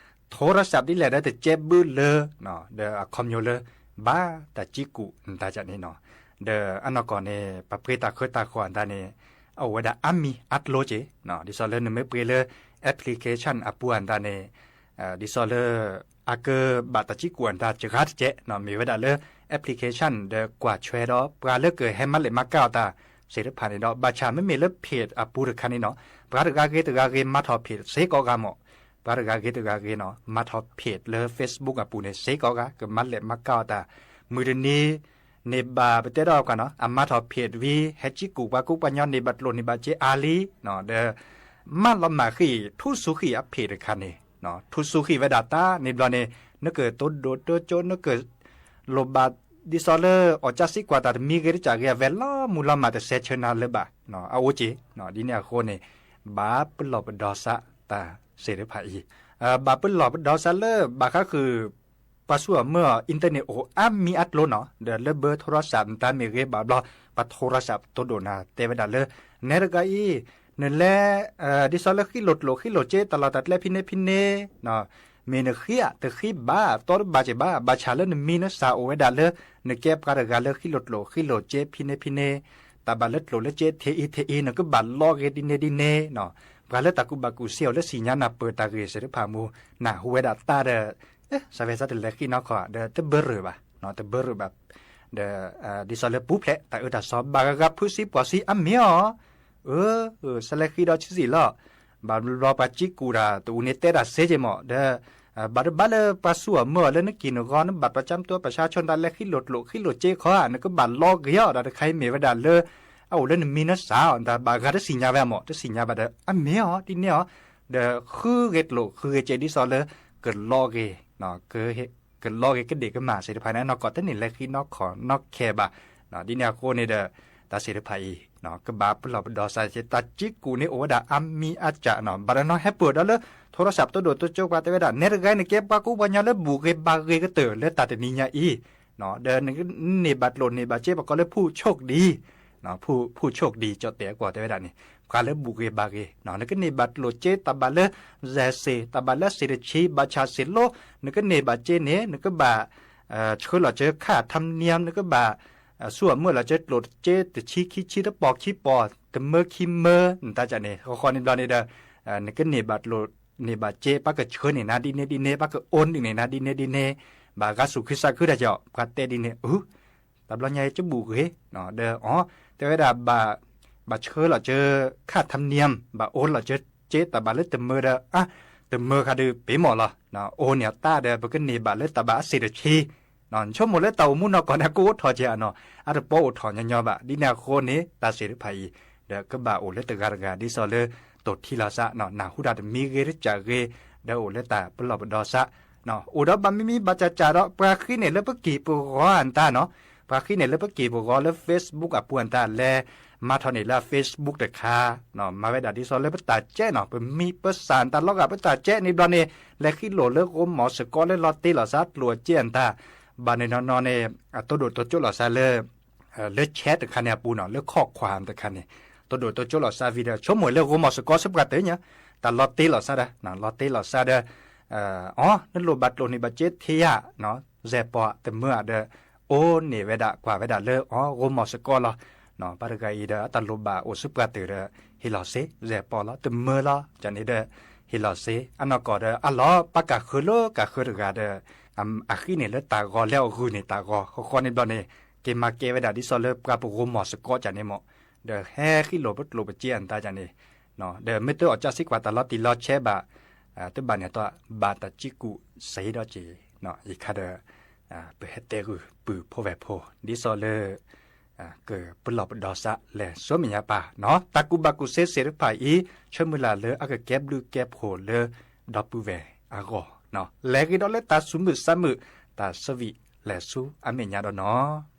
ထိရစးဒ်လဲၣ်ဒီးတကဲဘုလၢ ဒီးအခီပညီလၢ ဘၣ်တၢ်ကံကူၣ်နတၢ်ကၠးန့ၣ်နီၤ ဒီးအနီၢ်ကီၢ်န့ၣ် ပှၤပှ့ၤတၢ်ဃၢတၢ်ဃီၤအတၢ်န့ၣ် အိၣ်ဝဲဒၣ်အါမံၤအါကျိၤက့ၤ, ဒ်သိးလၢနမ့ၢ်ပှ့ၤလၢ application အပူၤအသးန့ၣ် ဒ်သိးလၢ အကဘၣ်တၢ်ကံၣ်ကူၣ်အသးစှၤတကဲး, မ့ၢ်ဝဲဒၣ်လၢ application ဒီးကွၢ်ဆွဲဒီး ပှၤလၢကဟဲမၤလဲၣ်မၤကၤအီၤတၢ်သ့ၣ်တဖၣ်န့ၣ်ဒီး ဘၣ်ဆၣ်မ့မ့ၢ်လၢ page အပူၤတခါန့ၣ်နီၤ, ပှၤတဂၤဂ့ၤတဂၤဂ့ၤ မၤထီၣ် page စ့ၢ်ကီးဂၤမး, ပှၤတဂၤဂ့ၤတဂၤဂ့ၤနီၤ မၤထီၣ် page လၢ Facebook အပူၤန့ၣ် စ့ၢ်ကီးဂၤ ကမၤလဲၣ်မၤကၤအီၤတၢ်, မုၢ်တနံၤ န့ၢ်ဘၣ်ပတဲဒီးကွၢ်နီၤ အမၤထီၣ် page ဝံၤ ဟဲကံၣ်ကူၣ်ပှၤကူပှၤညီန့ၢ်ဘၣ်ကျိၣ်န့ၢ်ဘၣ်စ့အါလံ, ဒီး မၤလီၤမၢ်ဃံၣ် ထူၣ်စူၤဃံၣ်အ page တခါန့ၣ်, ထူၣ်စူၤဃံၣ်ဝဲဒၣ်တၢ်န့ၣ်ဘျီန့ၣ် နကတိၢ်ဒိၣ်တိၢ်ကၠိ နကလိၣ်ဘၣ် ဒ်သိးလၢအီၣ်ကၢ်စံကွၢ်တၢ်တမံၤဂ့ၤတကးဂ့ၤ အဝဲလီၤမုၢ်လီၤမၢ်တစဲးဆၢနၤလၢၤဘၣ်, အအိၣ်က့ၤ, ဒ်န့ၣ်အဃိန့ၣ် ဘၣ်ပလီၢ်ပဒီစးတၢ်သ့ၣ်တဖၣ်အံၤ, ဘၣ်ပလီၢ်ပဒီစးလၢဘၣ်ဃးဃုာ် ပှၤဆူၣ်အီၤမၢအီၤ internet အိၣ်အါမံၤအါကျိၤနီၤ, ဒီးလၢဘၢထိရီစးနတၢ်မ့ၢ်ဂ့ၤဘၣ်ဘျီ ပှၤထိရီစးတိၢ်ဒိၣ်နၤတဲဝဲဒၣ်လၢ နဲတဂၤအံၤ နလဲၤ ဒ်သိးလၢဃံလိၢ်ကျိၣ်ဃံလိၢ်စ့တၢ်လီၢ်တၢ်ကျဲဖဲန့ၣ်ဖဲန့ၣ် မ့ၢ်နဃံအတဃံဘၣ် တီတဘၣ်က့ၤဘၣ်, ဘၣ်ဆၣ်လၢနမံၤနစၢ်အိၣ်ဝဲဒၣ်လၢ နကဲပှၤတဂၤလၢဃံလိၢ်ကျိၣ်ဃံလိၢ်စ့ဖဲန့ၣ်ဖဲန့ၣ်, တၢ်ဘၣ်လၢကျိၣ်လၢစ့ထဲအံၤထဲအံၤ နကဘၣ်လီဂ့ၤဒ်န့ၣ်ဒ်န့ၣ်, ပှၤလၢတၢ်ကူၣ်ဘၣ်ကူၣ်စ့အီၤလၢစံၣ်ညါနၢ်ပၢၢ်တၢ်ဂ့ၢ်သ့ၣ်တဖၣ်မူ နၢ်ဟူဝဲဒၣ်တၢ်ဒီး စးဝဲစးတလဲၤဃံနီၢ်ခီ ဒီးတဘၢရၢၢ်ဘၣ်, တဘၢရၢၢ်ဘၣ် ဒီး ဒ်သိးလၢပူၤဖျဲးတၢ်အၢတၢ်သီ ဘၣ်ဂၤဂၤဖုးဆံပှီၢ်ဆံအါမ့ၢ်အီၤ, အၢ စးလဲၤဃံဒီးဆံးဆံးလီၤ, ဘၣ်ဘျီပှၤကံၣ်ကူၣ်တၢ်တအူးန့ၣ်တဲတၢ်စ့က့ၤမး ဒီး ဘၣ်တဘၣ်လၢပှၤဆူၣ်အီၤမၢအီၤလၢနက့ၢ်နဂီၤ နဘၣ်ပှၤကၠၢမတူပှၤဆါဆိ နတၢ်လဲၤဃံလိၢ်ကျိၣ်ဃံလိၢ်စ့ခီဧါ နကဘၣ်လီဂ့ၤအီၤ ဒီးတခါအံၤမ့ၢ်ဝဲဒၣ်လၢ အအိၣ်လၢနမံၤနစၢ်အီၤ တၢ်ဘၣ်ဂၤတစံၣ်ညါဝဲမး တစံၣ်ညါဘၣ်ဒီး အမ့ၢ်အီၤဒ်န့ၣ်အီၤ, ဒီးဃုဂ့ၤကျိၣ်ဃုဂ့ၤစ့ဒ်သိးလၢ ကလီဂ့ၤ ကလီဂ့ၤကဒ့ၣ်ကမၣ်သ့ၣ်တဖၣ်န့ၣ် နီၢ်ကီၢ်တန့ၢ်လဲၤဃံနီၢ်ခီနီၢ်ခဲဘၣ်, ဒ်န့ၣ်အဃိန့ၣ်ဒီး တၢ်သ့ၣ်တဖၣ်အံၤ ကဘၣ်ပလီၢ်ပဒီစး တၢ်ကံၣ်ကူၣ်န့ၣ်အိၣ်ဝဲဒၣ်အါမံၤအါစှၤနီၤ ဘၣ်တနီၤဟဲပၢၢ်ဒီးလၢ ထိရီစးပတိၢ်ဒိၣ်တိကၠိပှၤတဲဝဲဒၣ် နဲတဂၤအံၤ နကဲပှၤကူပှၤညီလၢဘူၣ်ဂ့ၤဘၣ်ဂ့ၤကတၢၢ်လၢတၢ်တနံၤညါအံၤ ဒီးနကန့ၢ်ဘၣ်ကျိၣ်န့ၢ်ဘၣ်စ့ ပကိးလၢ ဖူၣ်ဆိၣ်ဒံ ဖူၣ်ဆိၣ်ဒံ ကၠီၣ်တဲာ်အကွီၢ်တဲဝဲဒၣ်န့ၣ် ပှၤလၢဘူၣ်ဂ့ၤဘၣ်ဂ့ၤ နကန့ၢ်ဘၣ်ကျိၣ်စ့ တၢ်ဘၣ်လၢ စဲးစ့ၣ် တၢ်ဘၣ်လၢစ့ၣ်တဆံ ဘၣ်ဆၣ်စ့ၣ်လိ နကန့ၢ်ဘၣ်စ့န့ၣ် နကဘၣ် ဆှၢလီၤစၢၤ ခၣ်ထၢမ်နံၣ် နကဘၣ် ဆူၣ်အီၤမၢအီၤလီၤစၢၤကျိၣ်စ့တဆံခံဆံ တပီၤခံပီၤ တမၢခံမၢ နတၢ်ကၢ်န့ၣ် ဃီဃီန့ၣ်ဘျီန့ၣ်ဒီး နကန့ၢ်ဘၣ်ကျိၣ်န့ၢ်ဘၣ်စ့ ပှၤကဆှၢန့ၢ်နၤဒ်န့ၣ်ဒ်န့ၣ် ပှၤကအိၣ်န့ၢ်နၤဒ်န့ၣ်ဒ်န့ၣ် ဘၣ်ဂၤသူၣ်ခုသးခုတၢ်ကီ ပှၤတဲဒ်န့ၣ် အ တဘျီညါအံၤကဘူၣ်ဂ့ၤ ဒီး အ တဲဝဲဒၣ် ဘၣ်ဆှၢလီၤစၢၤ ခၣ်ထၢမ်နံၣ် ဘၣ်အိၣ်လီၤစၢၤစ့ တၢ်ဘၣ်လၢတမၢဒီး အ တမၢဃာ်ဒုးပ့ၤမီၢ်လီၤ အိၣ်န့ၢ်အတၢ်ဒီး ပကန့ၢ်ဘၣ်လၢတၢ်ဘၣ်အစ့ၣ်တဆံ ဆိကမိၣ်လၢတၢ်အိၣ်မူနီၢ်ကီၢ်န့ၣ် ကအိၣ်ထီၣ်ကဲဧါနီၤ အတပီအိၣ်ထီၣ်ညီညီဘၣ် ဒ်န့ၣ်အဃိန့ၣ် တၢ်သ့ၣ်တဖၣ်အံၤ ဒီးကဘၣ်အိၣ်လၢတဂၤတဂၤ ဒ်သိးလၢ တိၢ်ထံလီၤသး နၢ်ဟူတၢ်တမံၤဂ့ၤတစဲးဂ့ၤ ဒီးအိၣ်လၢတၢ်ပလီၢ်ပဒီစး အိၣ်ဒီးဘၣ်မံမံဘၣ်စၢ်စၢ်ဒီး ပှၤဃံန့ၢ်လၢပက့ၢ်ပဂီၤအတၢ်နီၤ ပှၤဃံန့ၢ်လၢပက့ၢ်ပဂီၤလၢ Facebook အပူၤအတၢ်လဲၤ မၤထီၣ်န့ၢ်လၢ Facebook တခါ မၤဝဲဒၣ်ဒ်သိးလၢပတၢ်ကဲနီၤ ပမံပစၢ်တၢ်လီၤဂာ် ပတၢ်ကဲန့ၣ်ဘျီန့ၣ် လဲၤဃံလိၣ်လၢဂိမီၢ်စ့ၢ်ကီးလၢလီၤတ့လီၤသးကျိၣ်အစ့အတၢ် ဘၣ်န့ၣ်နီၤနီၤန့ၣ် အတိၢ်ဒိၣ်တိကၠိလီၤသးလၢ လၢ chat တခါန့ၣ်အပူၤနီၤ လၢ ခီၣ်ခွါ တခါန့ၣ် တိၢ်ဒိၣ်တိကၠိလီၤသးဝံၤဒီး ဆိကမိၣ်လၢဂိမီၢ်စ့ၢ်ကီး ဆၢပှၤတၢၢ်ညါ တၢ်လီၤတ့လီၤသးဒီး လီၤတ့လီၤသးဒီး အ နလိၣ်ဘၣ်ကျိၣ်န့ၢ်ဘၣ်စ့ထဲယၤ စဲးပီၤတမၢအဒီး အိၣ်န့ၢ်ဝဲဒၣ် ကွၢ်ဝဲဒၣ်လၢ အ ဂိမီၢ်စ့ၢ်ကီးလီၤ ပှၤတဂၤအံၤဒီး အတၢ်လိၣ်ဘၣ်အိၣ်ဆူပှၤတၢၢ်ဒီး ဟ့ၣ်လီၤစ့ စဲးပီၤလီၤ တမၢလီၤ ကန့ၣ်ဒီး ဟ့ၣ်လီၤစ့ အနီၢ်ကီၢ်ဒီး အလီၤ ပှၤကၢ်ဃၢလၢကၢ်ဃၢတဂၤဒီး အဃံန့ၢ်လၢတၢ်ဂီၤ လဲၤအီၣ်ဂုာ်န့ၢ်တၢ်ဂီၤ ဃီဃီန့ၣ်ဘျီန့ၣ် က့ၤမၤကဲဝဲဒၣ်ဒ်သိးလၢပှၤပဂိၢ်မီၢ်စ့ၢ်ကီးကန့ၣ်မး ဒီးဟဲဃံလိၣ်ပကျိၣ်ပစ့အတၢ်ကန့ၣ် ဒီးမ့ၢ်တအီၣ်ကၢ်စံကွၢ်တၢ်လီၤတံၢ်လီၤဆဲးဘၣ် တဘၣ်န့ၣ်အတီၢ် ဘၣ်တၢ်ကံၣ်ကူၣ်စ့ဒီးက့ၤ ယခါဒီး ပဟဲတဲဂုာ်ပုၢ်ဖိဝဲၢ်ဖိ ဒ်သိးလၢ ကပလီၢ်ပဒီစးလဲၤဆူမဲာ်ညါပၢ်နီၤ တၢ်ကူၣ်ဘၣ်ကူၣ်သ့သ့ၣ်တဖၣ်အံၤ ဆၢမုၢ်လၢ်လၢအကကဲဘျုးကဲဖှိၣ်လၢ ဒီပုၢ်ဝဲၢ်အဂီၢ် လဲၤဂ့ၤဒီးလၢတၢ်သူၣ်မုာ်သးမုာ် တၢ်ဆၢဝံၤလဲၤဆူအမဲာ်ညါဒီးနီၤ.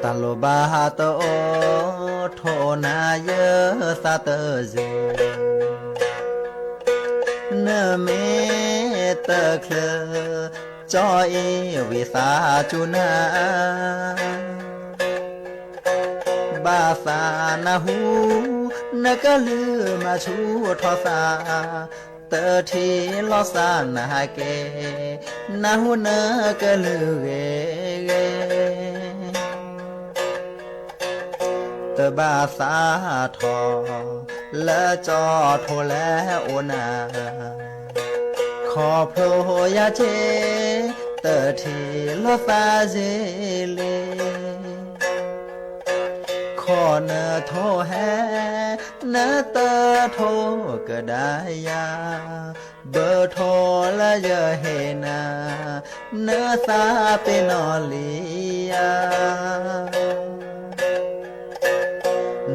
တၢ်လိၣ်ဘၣ်ဟးတအိၣ် ထိၣ်နၤယၢသးတယၢ နမ့ၢ်တချုး ကၠီအ့ၣ်ဝံသးစူၤနၤ, ဘၣ်သးနၢ်ဟူ နကလုၢ်မၤဆူၣ်ထီၣ်သး, တထံၣ်လီၤသးနဟးက့ၤ, နၢ်ဟူနကလုၢ်ဂ့ၤဂ့ၤ တဘၣ်သးထီၣ် လၢကၠီထိလဲၤအိၣ်နၤ, ခီဖျိယၤက့ၤ တထံၣ်လီၤသးယ့ၤလံ, ခီနထိၣ်ဟဲ နတထိၣ်ကဒါယၤ, ဘၣ်ထိၣ်လၢယဟ့ၣ်နၤ နသးပ့ၤနီၣ်လံဧါ.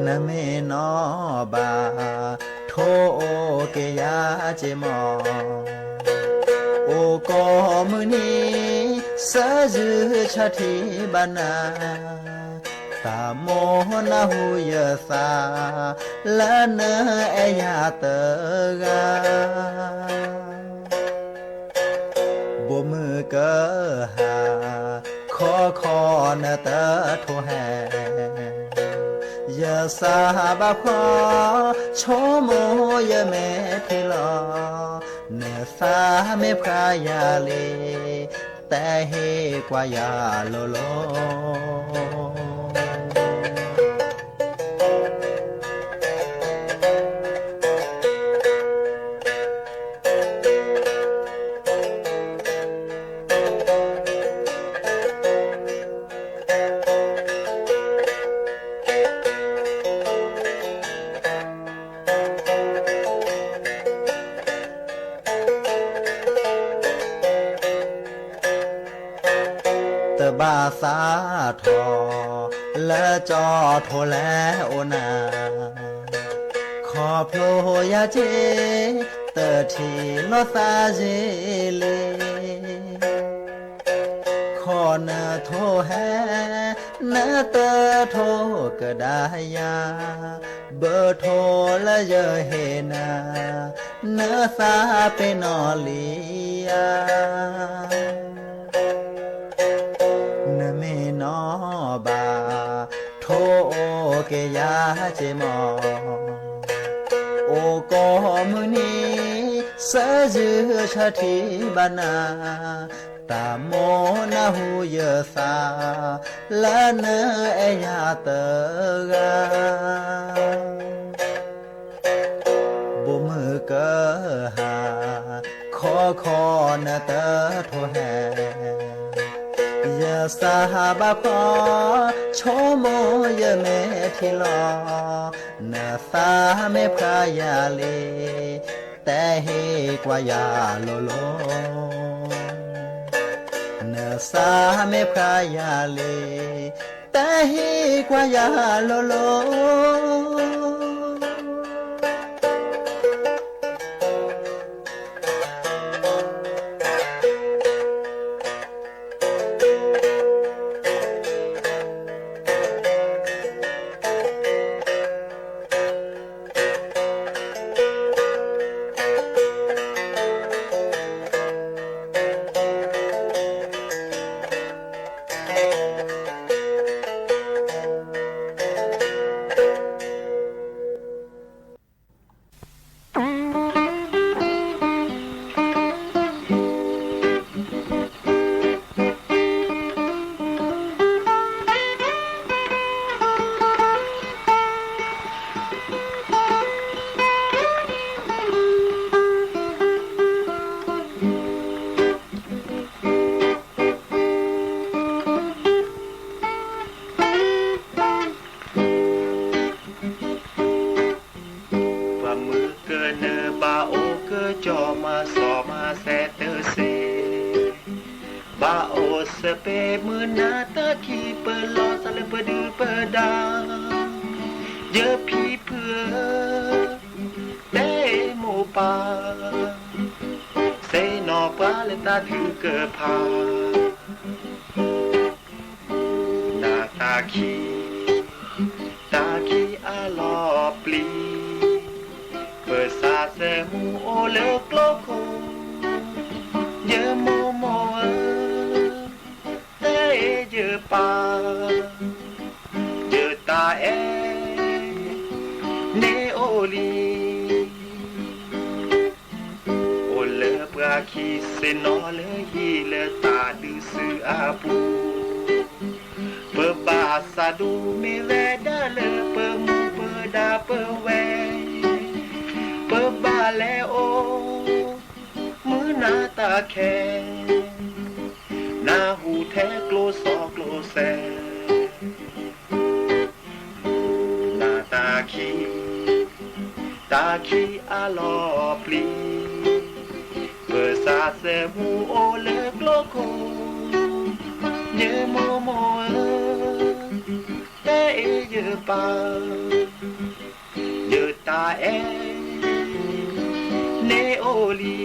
နမ့ၢ်နီၣ်ဘၣ် ထိၣ်အိၣ်က့ၤယၤက့ၤမီၢ်, အိၣ်ကိးမုၢ်နံၤ သးယုၢ်ဆၢထံဘၣ်နၤ, တၢ်မိၣ်နၢ်ဟူယသး လၢနအဲၣ်ယၤတဂၤ ဘိၣ်မုၢ်ကဟၣ် ခီခီနတထိၣ်ဟဲ, ယသးဘၣ်ဖှီၣ် ဆိကမိၣ်ယမဲာ်ထံလီၤ, နသးမ့ၢ်ဖျါယၤလံ တဟ့ၣ်ကွၢ်ယၤလိၤလိၤ. တဘၣ်သးထီၣ် လၢကၠီထိလဲၤအိၣ်နၤ, ခီဖျိယၤက့ၤ တထံၣ်လီၤသးယ့ၤလံ, ခီနထိၣ်ဟဲ နတထိၣ်ကဒါယၤ, ဘၣ်ထိၣ်လၢယဟ့ၣ်နၤ နသးပ့ၤနီၣ်လံဧါ. နမ့ၢ်နီၣ်ဘၣ် ထိၣ်အိၣ်က့ၤယၤက့ၤမီၢ်, အိၣ်ကိးမုၢ်နံၤ သးယုၢ်ဆၢထံဘၣ်နၤ, တၢ်မိၣ်နၢ်ဟူယသး လၢနအဲၣ်ယၤတဂၤ ဘိၣ်မုၢ်ကဟၣ် ခီခီနတထိၣ်ဟဲ, ယသးဘၣ်ဖှီၣ် ဆိကမိၣ်ယမဲာ်ထံလီၤ, နသးမ့ၢ်ဖျါယၤလံ တဟ့ၣ်ကွၢ်ယၤလိၤလိၤ, နသးမ့ၢ်ဖျါယၤလံ တဟ့ၣ်ကွၢ်ယၤလိၤလိၤ. ပှၤမုၢ်ကနၢၤဘၣ်အိၣ်ကစီၤမၤစီၤမၤစဲးတစ့, ဘၣ်အိၣ်စပ့းမုၢ်နၤတၢ်ခံပလီၢ်သးလၢပဒုၣ်ပဒါ, ယဖံဖုဧၢ, တဲမိၢ်ပၢ်, သ့ၣ်နီၣ်ပှၤလၢတၢ်ထုကဖၣ် နတၢ်ခံ, တၢ်ခံအလီၤပျံၤ, ပစး သးသမူအိၣ်လၢကျိခိၣ်, ယမိၢ်မိၢ်ဧၢ, တဲယပၢ်, ယတၢ်အဲၣ်န့ၣ်အိၣ်လံ. အိၣ်လၢပှၤခံစ့ၣ်နီၤလၢဟံၣ်လၢတၢ်ဒုးစုအပူၤ, ပဘၣ်သးဒူမ့ၢ်ဝဲဒၣ်လၢပမူပဒါပဝဲၢ်, ပဘၣ်လဲၤအိၣ် မုၢ်နၤတၢ်ခဲ, နၢ်ဟူထဲကျိစီကျိစဲ နၢ်တၢ်ခံ, တၢ်ခံအလီၤပျံၤ, ပသးသမူအိၣ်လၢကျိခိၣ်, ယမိၢ်မိၢ်ဧၢ, တဲယပၢ်, ယတၢ်အဲၣ်န့ၣ်အိၣ်လံ.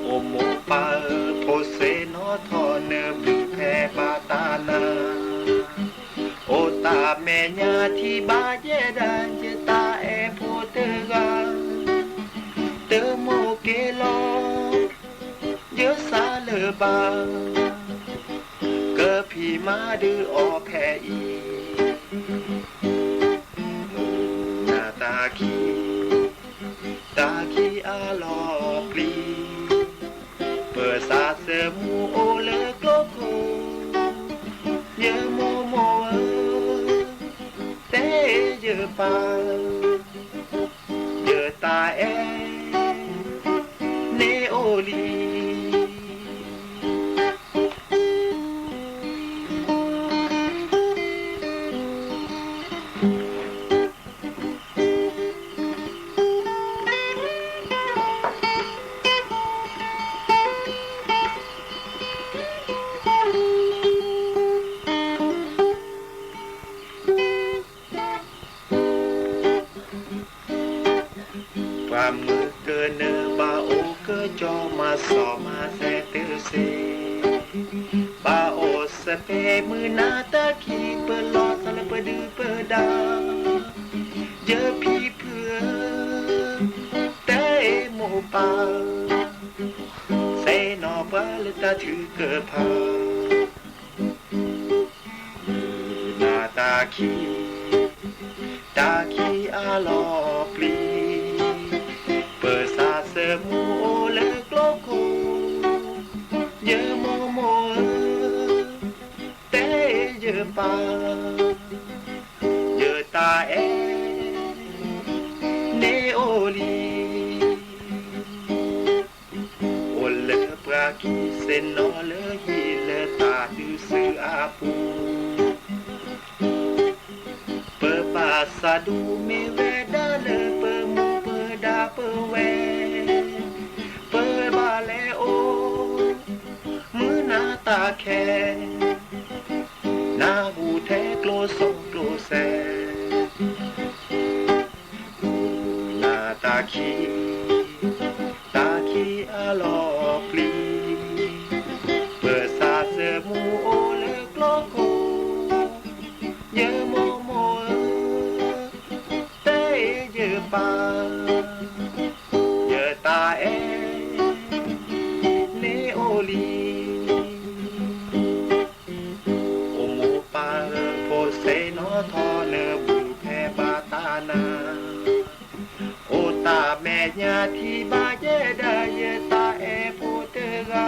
အိၣ်မိၢ်ပၢ်ဧၢ, ဖိစ့ၣ်နီၤထီၣ်နဘျုးဖဲဘၣ်တၢ်နၤ, အိၣ်တၢ်မဲာ်ညါထံၣ်ဘၣ်ယဲဒၣ် ယတၢ်အဲၣ်ဖိတဂၤ, တမိၢ်က့ၤလီၤ ယစးလၢၤဘၣ်, ကဖံးမၤဒုးအီၤဖဲအံၤ, နၢ်တၢ်ခံ, တၢ်ခံအလီၤပျံၤ, ပသးသမူအိၣ်လၢကျိခိၣ်, ယမိၢ်မိၢ်ဧၢ, တဲယပၢ်, ယတၢ်အဲၣ်န့ၣ်အိၣ်လံ. ပှၤမုၢ်ကနၢဘၣ်အိၣ်ကၠီမၤစီၤမၤသဲတစ့ၢ်, ဘၣ်အိၣ်စဲးဖဲမုၢ်နၤတၢ်ခံ ပလီၢ်သးလၢပဒုၣ်ပဒါ, ယဖံဖုဧၢ, တဲမိၢ်ပၢ်, သ့ၣ်နီၣ်ပှၤလၢတၢ်ထုကဖၣ် နၢ်တၢ်ခံ, တၢ်ခံအလီၤပျံၤ, ပသးသမူအိၣ်လၢကျိခိၣ်, ယမိၢ်မိၢ်ဧၢ, တဲယပၢ်, ယတၢ်အဲၣ်န့ၣ်အိၣ်လံ. အိၣ်လၢပှၤခံစ့ၣ်နီၤလၢဟံၣ်လၢတၢ်ဒုးစုအပူၤ, ပဘၣ်သးဒူမ့ၢ်ဝဲဒၣ်လၢပမူပဒါပဝဲၢ်, ပဘၣ်လဲၤအိၣ် မုၢ်နၤတၢ်ခဲ, နၢ်ဟူထဲကျိစီကျိစဲ နၢ်တၢ်ခံ, တၢ်ခံအလီၤပျံၤ, ပသးသမူအိၣ်လၢကျိခိၣ်, ယမိၢ်မိၢ်ဧၢ, တဲယပၢ်, ယတၢ်အဲၣ်န့ၣ်အိၣ်လံ. အိၣ်မိၢ်ပၢ်ဧၢ, ဖိစ့ၣ်နီၤထီၣ်နဘျုးဖဲဘၣ်တၢ်နၤ, အိၣ်တၢ်မဲာ်ညါထံၣ်ဘၣ်ယဲဒၣ် ယတၢ်အဲၣ်ဖိတဂၤ,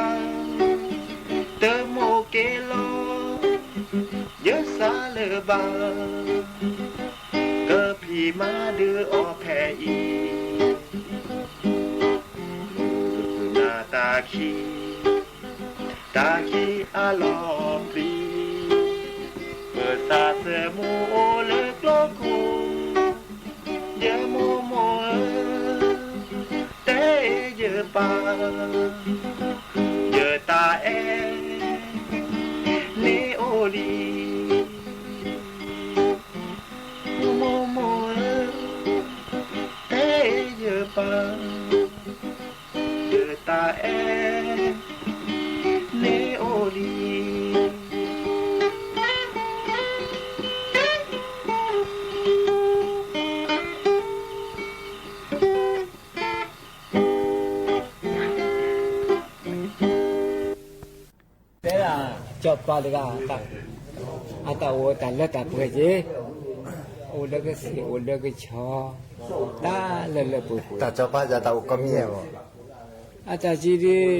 တမိၢ်က့ၤလီၤ ယစးလၢၤဘၣ်, ကဖံးမၤဒုးအီၤဖဲအံၤ, နၢ်တၢ်ခံ, တၢ်ခံအလီၤပျံၤ, ပသးသမူအိၣ်လၢကျိခိၣ်, ယမိၢ်မိၢ်ဧၢ, တဲယပၢ်, ယတၢ်အဲၣ်န့ၣ်အိၣ်လံ. မိၢ်မိၢ်ဧၢ, တဲယပၢ်, ယတၢ်အဲၣ်န့ၣ်အိၣ်လံ. စီၤပၤတဂၤ, အတၢ်အိၣ်တၢ်လၢတၢ်ပှဲၤက့ၤ, အိၣ်လၢကသ့ၣ်အိၣ်လၢကဆီ, တၢ်လၢလၢပှဲၤပှဲၤ, တၢ်စီၤပၤယၤတၢ်အိၣ်ကီမံၤမး, အတၢ်ကံဒုး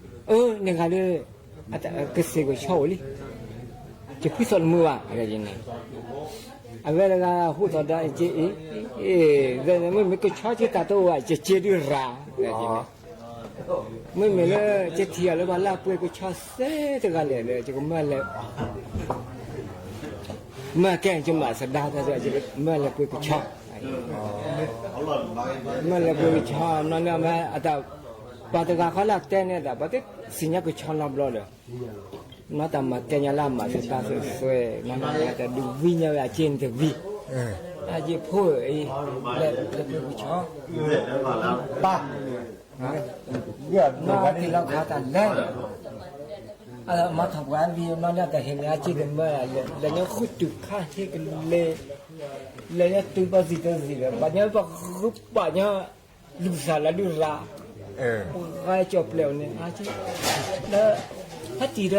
အၢ နဂၤလၢ ကသ့ၣ်ကဆီအိၣ်လံ, ယဃုသီၣ်တမုာ်ဘၣ်, အဝဲတဂၤဟူသီၣ်ဒီး က့အ့ၣ်, မ့မ့ၢ်ကဆီက့တၢ်တအိၣ်ဘၣ် ကက့ဒုးရၤ, မ့မ့ၢ်လၢကထံၣ်အီၤလၢပှၤလၢအပှ့ၤကဆီသ့တဂၤလဲၣ်ဒီး ယကမၢလဲၤ မၢကဲကမၣ်သဒါသး မၢလဲၤပှ့ၤကဆီ, မၢလဲၤပှ့ၤကဆီ နီၢ်န့ၣ်အမ့ၢ်အတၢ်, ပှၤတဂၤဃီလၢအတဲန့ၣ်ဒီး ပှၤသ့ၣ်ညါကဆီနီတဘျီဒီး, နီၢ်တၢ်မၤကဲညီလၢအမၤသဒါသွဲသွဲ, နီၢ်န့ၣ်တၢ်ဒုးဝံညီဝဲအက့န့ၣ်တဝံ, အက့ဖိအံၤ, လဲၤပှ့ၤကဆီ, ပၢ် နီၢ်က့ၤလီၤခးတၢ်လဲၣ်, အမၤထီၣ်ပှၤလံ နီၢ်န့ၣ်တၢ်ဟ့ၣ်န့ၣ် အက့တမၢလၢၤ, လဲၤညါဃုတုၤခါဟ့ၣ်ကလဲၤ, လဲၤညါတုၤဘၣ်စံၣ်တစံၣ်ဒီး ဘၣ်ညါပှၤဃုပာ်ညါ, လူၤသးလၢဒုးရၤ, ပှၤကၠီၣ်ပျဲၢ်အီၤန့ၣ်, လၢ, ဟဲတံၢ်ဒီး,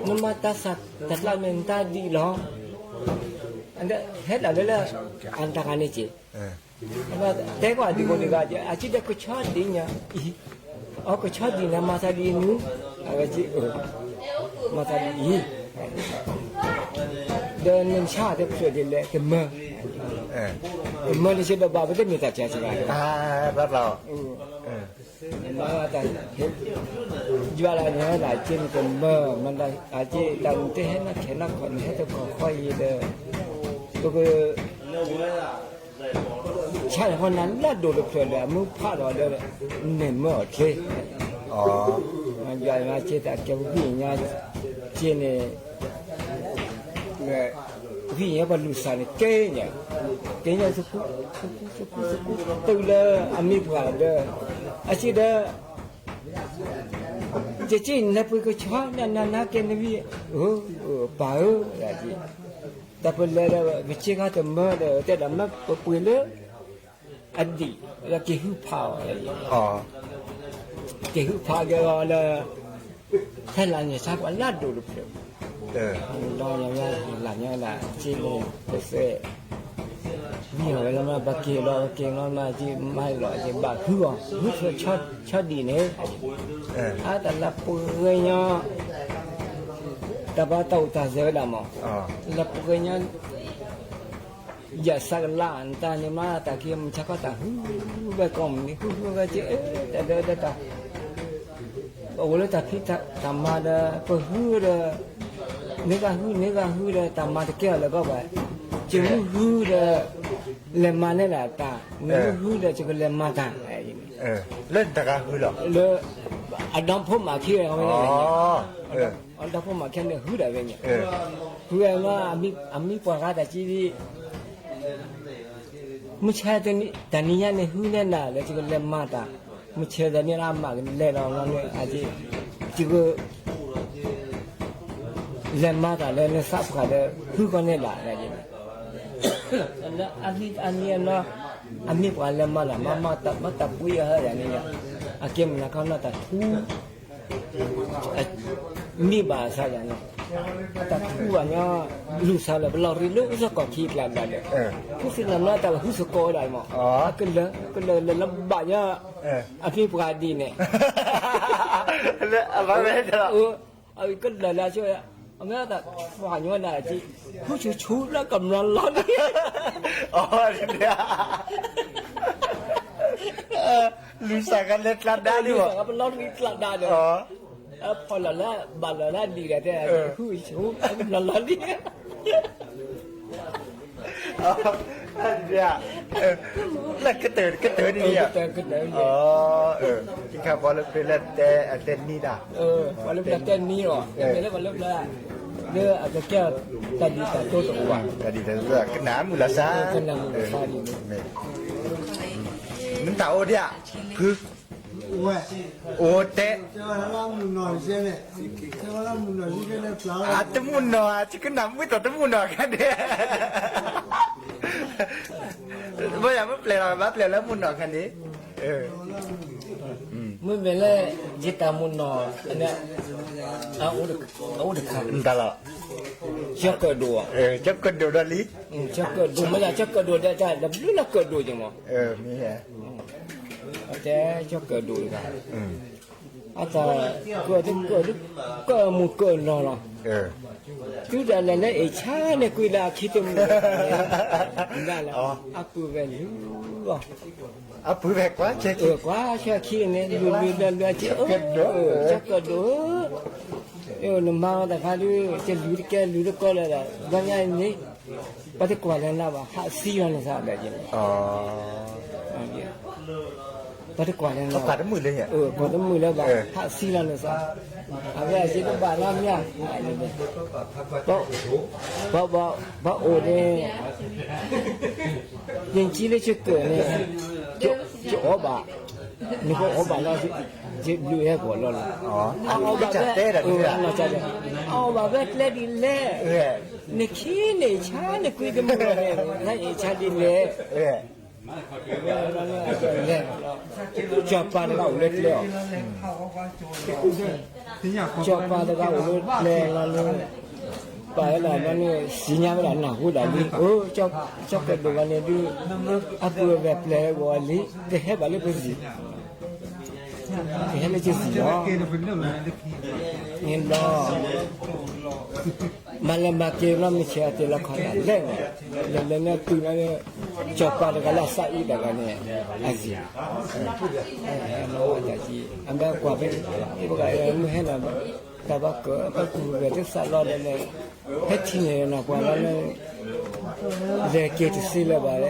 နမၤတၢ်သးတၢ်ကျါမ့ၢ်နတၢ်ဒ်အံၤလီၤ, ဟဲဒၣ်လၢလၢ, အတၢ်ဂၤန့ၣ်က့ၤ တဲကွၢ်ဒံးကိးဒံးဂၤ အက့ဒီးကဆီဒ်ညါအံၤ, အကဆီဒ်န့ၣ်မၤသးဒ်အံၤမူ, အဝဲက့, မၤသးဒ်အံၤ, ဒီးနဆါတဖျၢၣ်ဒ်လဲၣ် တမၢ, တမၢလၢဆ့ဒီးဘၣ်ပတမ့ၢ်တၢ်ကဲကဂၤ, မၤတၢ် ယွၤလၢန့ၣ် အက့န့ၣ်တမၢ, မၤတၢ်အက့တၢ်မုၢ်တဟဲနီၢ်ခဲနီၢ်ခီၣ်န့ၣ် ဟဲတကီၢ်ဃီအံၤဒီး, ပက, ဆါန့ၣ်ဃီနၤလၢဒိၣ်တဖျၢၣ်ဒီး အမုၢ်ဖးလီၤဒီး, န့ၣ်မၢအီၤချ့, ယွၤလၢက့တၢ်ကဲဝံၣ်ညါ, က့န့ၣ် ဝံၣ်ညါပှၤလူၤသးန့ၣ်ကဲညါ, ကဲညါသကူ, သကူသကူသကူတုၤလၢအမ့ၢ်ပှၤဒီး, အက့ဒီး, ကက့နလဲၤပှ့ၤကဆီ နနနကဲနဝံၣ်, ပၢ်ဧၢ, တၢ်ပလဲၤဒီး ပစ့ခါတမၢဒီး တဲဒၣ်မၢပပှ့ၤလၢ အဒံၣ်, ဒီးက့ၤဟုဖးအီၤ, က့ၤဟုဖးက့ၤအီၤလၢ ဟဲလၢညါဆါပှၤလၢဒိၣ်တဖျၢၣ်, ဒီးလၢညါလၢက့န့ၣ် ပသဲး, ဝံၤအီၤဝဲလၢမ့ၢ်ပက့ၤလီၤ ပက့ၤလီၤမး က့မၤလီၤ က့ဘၣ်ဟုအီၤ ဟုဖျၢၣ်ဆီဒံၣ်န့ၣ်, အတၢ်လၢပှဲၤညီ တၢ်ဘၣ်တၢ်အိၣ်တၢ်စဲၤဝဲဒၣ်မး, လၢပှဲၤညီ ယသးကလၢ်နတၢ်န့ၣ်မး တၢ်ခံမုၢ်ဆါခီတၢ်ဟုဝဲကိးမုၢ်နံၤ ဟုဟုဝဲက့ တၢ်ဒၢဒၢတၢ် ပအိၣ်လၢတၢ်ဖံးတၢ်မၤဒီး ပဟုဒီး န့ၢ်ဂၤဟု န့ၢ်ဂၤဟုဒီး တၢ်မၤတကဲအီၤလၢၤကီးဘၣ်, ကဟုဟုဒီး လဲၤမၤန့ၢ်ဒၣ်တၢ်, နဟုဟုဒီး ကလဲၤမၤတၢ်, လၢတဂၤဟုလီၤ, လၢ အဒီဖိမးခံဂၤဝဲန့ၣ်, အဒီဖိမးခံန့ၣ် ဟုဒၣ်ဝဲန့ၣ်, ဟုဝဲမး အမံပှၤဂၤတၢ်ကံဒ် မုၢ်ဆါတနံၤညါန့ၣ် ဟုန့ၢ်နၤလၢ ယကလဲၤမၤတၢ်, မုၢ်ဆါတနံၤလၢအမၤကလဲၤလီၤန့ၣ် ယကလဲၤမၤတၢ်လၢနသးပှၢ်ဒီး ဟုကီးန့ၢ်ဘၣ်န့ၣ်, လၢအနံၤအနီၤ အမ့ၢ်ပှၤလဲၤမၤတၢ် မၤမၤတၢ် မၤတၢ်ပှ့ၤအီၤယၤန့ၣ်, အကဲမုၢ်နၤခီနီၤတၢ်ထူ မ့ၢ်ဘၣ်အသးယၤန့ၣ်, အတၢ်ထူဘၣ်ညီ လူၤသးလၢပလီၢ်ရံလၢအိၣ်သကိးခံကျါဘၣ်ဒီး, ဖုသ့ၣ်နၤမၤတၢ်ဟုသကိးဒၣ်မး, ကလၢာ် ကလၢာ်လၢလၢဘၣ်ညီ, အမ့ၢ်ပှၤဒ်န့ၣ်, လၢအဘၣ်ဝဲ ကလၢာ်လၢအဆိ အမ့ၢ်တၢ်ဖးညီနၤက့, ဟုဆူၣ်ဆူၣ်လၢကမျၢၢ်လီၤလံ, လူၤသးကလဲၤကျါဒါလံ, လူၤသးကပလီၢ်ရံကျါဒါဒီး, ဖီၣ်လီၤလၢ ဘၣ်လီၤလၢဒံးဒီးတဲ, ဟုဆူၣ်လီၤလီၤလံ လၢကတၢၢ်ကတၢၢ်န့ၣ်, ကတၢၢ်ကတၢၢ်န့ၣ်, ပှၤလၢပျၢၤတဲနံၤဒီး, ပှၤလၢပျၢၤတဲနံၤအီၤ, လၢပှၤလၢပျၢၤ, လၢအကကဲတၢ်ဒ်တၢ်တိတအိၣ်ဘၣ်, တၢ်ဒ်တၢ်တိ ကနၣ်မုာ်လီၤစၢ်, ကနၣ်မုာ်လီၤစၢ်ဒ်န့ၣ်, မ့ၢ်တၢ်အိၣ်ဒံးဧါ, ဖု အိၣ်တဲ, အတမုာ်နီၢ်ဧါ, ယကနၣ်မုာ်တၢ်တမုာ်နီၢ်ခါန့ၣ်, ဘၣ်ယၤမ့ၢ်ပျဲၢ်လီၤ ဘၣ်ပျဲၢ်လၢမုာ်နီၢ်ခါန့ၣ်, မ့မ့ၢ်လၢ ယတၢ်မုၢ်နီၢ် အအိၣ်တခါ တၢ်လီၤ ကၠီၤကၢၣ်ဒိၣ်, ကၠီၤကၢၣ်ဒိၣ်ဒီးလံ, ကၠီၤကၢၣ်ဒိၣ်မ့ၢ်လၢ ကၠီၤကၢၣ်ဒိၣ်ဒီးတၢ် တဘျုးလၢကၢၣ်ဒိၣ်က့ၤမး, တဲကၠီၤကၢၣ်ဒိၣ်တဂၤ အတၢ်ကၢၣ် ကၢၣ်မုၢ်ကၢၣ်နီၢ်လီၤ, တုၤဒၣ်လဲာ်လၢအ့ၣ်ဆါန့ၣ်ကွံာ်လၢအခံတမုာ်လီၤ, အပုၢ်ဝဲၢ်လုၢ်လီၤ, အပုၢ်ဝဲၢ်ကွၢ်ဆၢခံန့ၣ် လုၢ်လုၢ်လၢလၢကၠီၤကၢၣ်ဒိၣ်ဧၢ, နမၤအီၤတခါဒုး ကလုၢ်တကဲလုၢ်တကီလၢၤဒီး ဘျီညါအံၤန့ၣ် ပှၤတကွၢ်လၢနၤဘၣ် ဟးသံလီၤနသးဒီးယဲန့ၣ်, ပှၤတကွၢ်လၢနၤဘၣ် ကွၢ်တမုာ်လၢၤဘၣ် ဟးသံလီၤနသး, အဝဲအစ့တဘၣ်နီတမံၤ, ပှၤအိၣ်န့ၣ် ယကံလၢကၠီၤကၢၣ်န့ၣ် ကအီၣ်ဘၣ်, နကအီၣ်ဘၣ်လီၤ, ယဘျုးဟဲကီးလီၤလီၤ, အအီၣ်ဘၣ်ဝဲ, အအီၣ်ဘၣ်ဝဲကျဲဒ်လဲၣ်, နခ့န့ၣ်ဆါနကွံာ်တမုာ်လီၤန့ၣ် နအ့ၣ်ဆါဒ်လဲၣ်, စီၤပၤတဂၤအိၣ်လၢကျဲအီၤ စီၤပၤတဂၤအိၣ်လၢကျဲလီၤန့ၣ်, ပာ်ဝဲဒၣ်လီၤန့ၣ် စံၣ်ညါဝဲဒၣ်နၢ်ဟူဒၣ်လံ, ကၠီၤကၢၣ်ဒိၣ်ဂၤန့ၣ်ဒုး အပုၢ်ဝဲၢ်ပျဲၢ်ဂီၤလံ, ကဟဲဘၣ်လၢပစံၣ်, ကဟဲလၢကစံၣ်လီၤ, န့ၣ်လီၤ မၤလၢမၤက့ၤလီၤမုၢ်ဆ့ၣ်အတဲလီၤခီတၢ်လဲၣ်န့ၣ်, လဲၤလဲၤန့ၣ်တုၤလီၤန့ၣ်, စီၤပၤတဂၤလၢအသးအံၤတဂၤန့ၣ်, အစံၣ်, အမ့ၢ်ကွၢ်ဖဲ, ပှၤမုၢ်ဟဲန့ၣ်, တၢ်ဘၣ်ကၢၣ်ပှၤပုၢ်ဝဲၢ်တသးလီၤဒီးန့ၣ်, ဟဲထံၣ်န့ၣ်နကွၢ်လီၤန့ၣ်, လဲၤက့ၤတသ့လၢၤဘၣ်,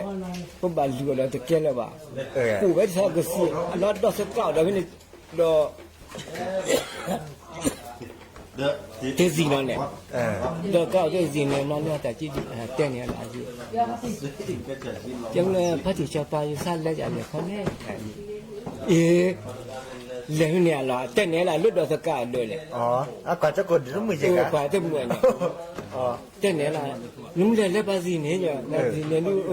ပဘၣ်လူၤအီၤဒီးတကဲလၢၤဘၣ်, အိၣ်ဝဲတသးကစံၣ်, အလီၤဒီးသကိးဒီးဖဲန့ၣ်, ဒီး တစံၣ်လီၤန့ၣ်, ဒီးကီၢ်တစံၣ်န့ၣ် နီၢ်လၢတၢ်ကံၣ်ဒုးတဲန့ၣ်လၢအယံၤ, ကဲလၢဖါတံၢ်စီၤပၤယသးလဲၤယလဲၤခီန့ၣ်, အ့, လဲၤဟံးန့ၣ်အလီၤ တဲန့ၣ်လၢလၢဒီးသကိးအဒၢးန့ၣ်, ကွၢ်တမုာ်န့ၣ်, တဲန့ၣ်လၢ, နမ့ၢ်လဲၤလၢပှၤစံၣ်န့ၣ်, ပှၤစံၣ်န့ၣ်ဒုး,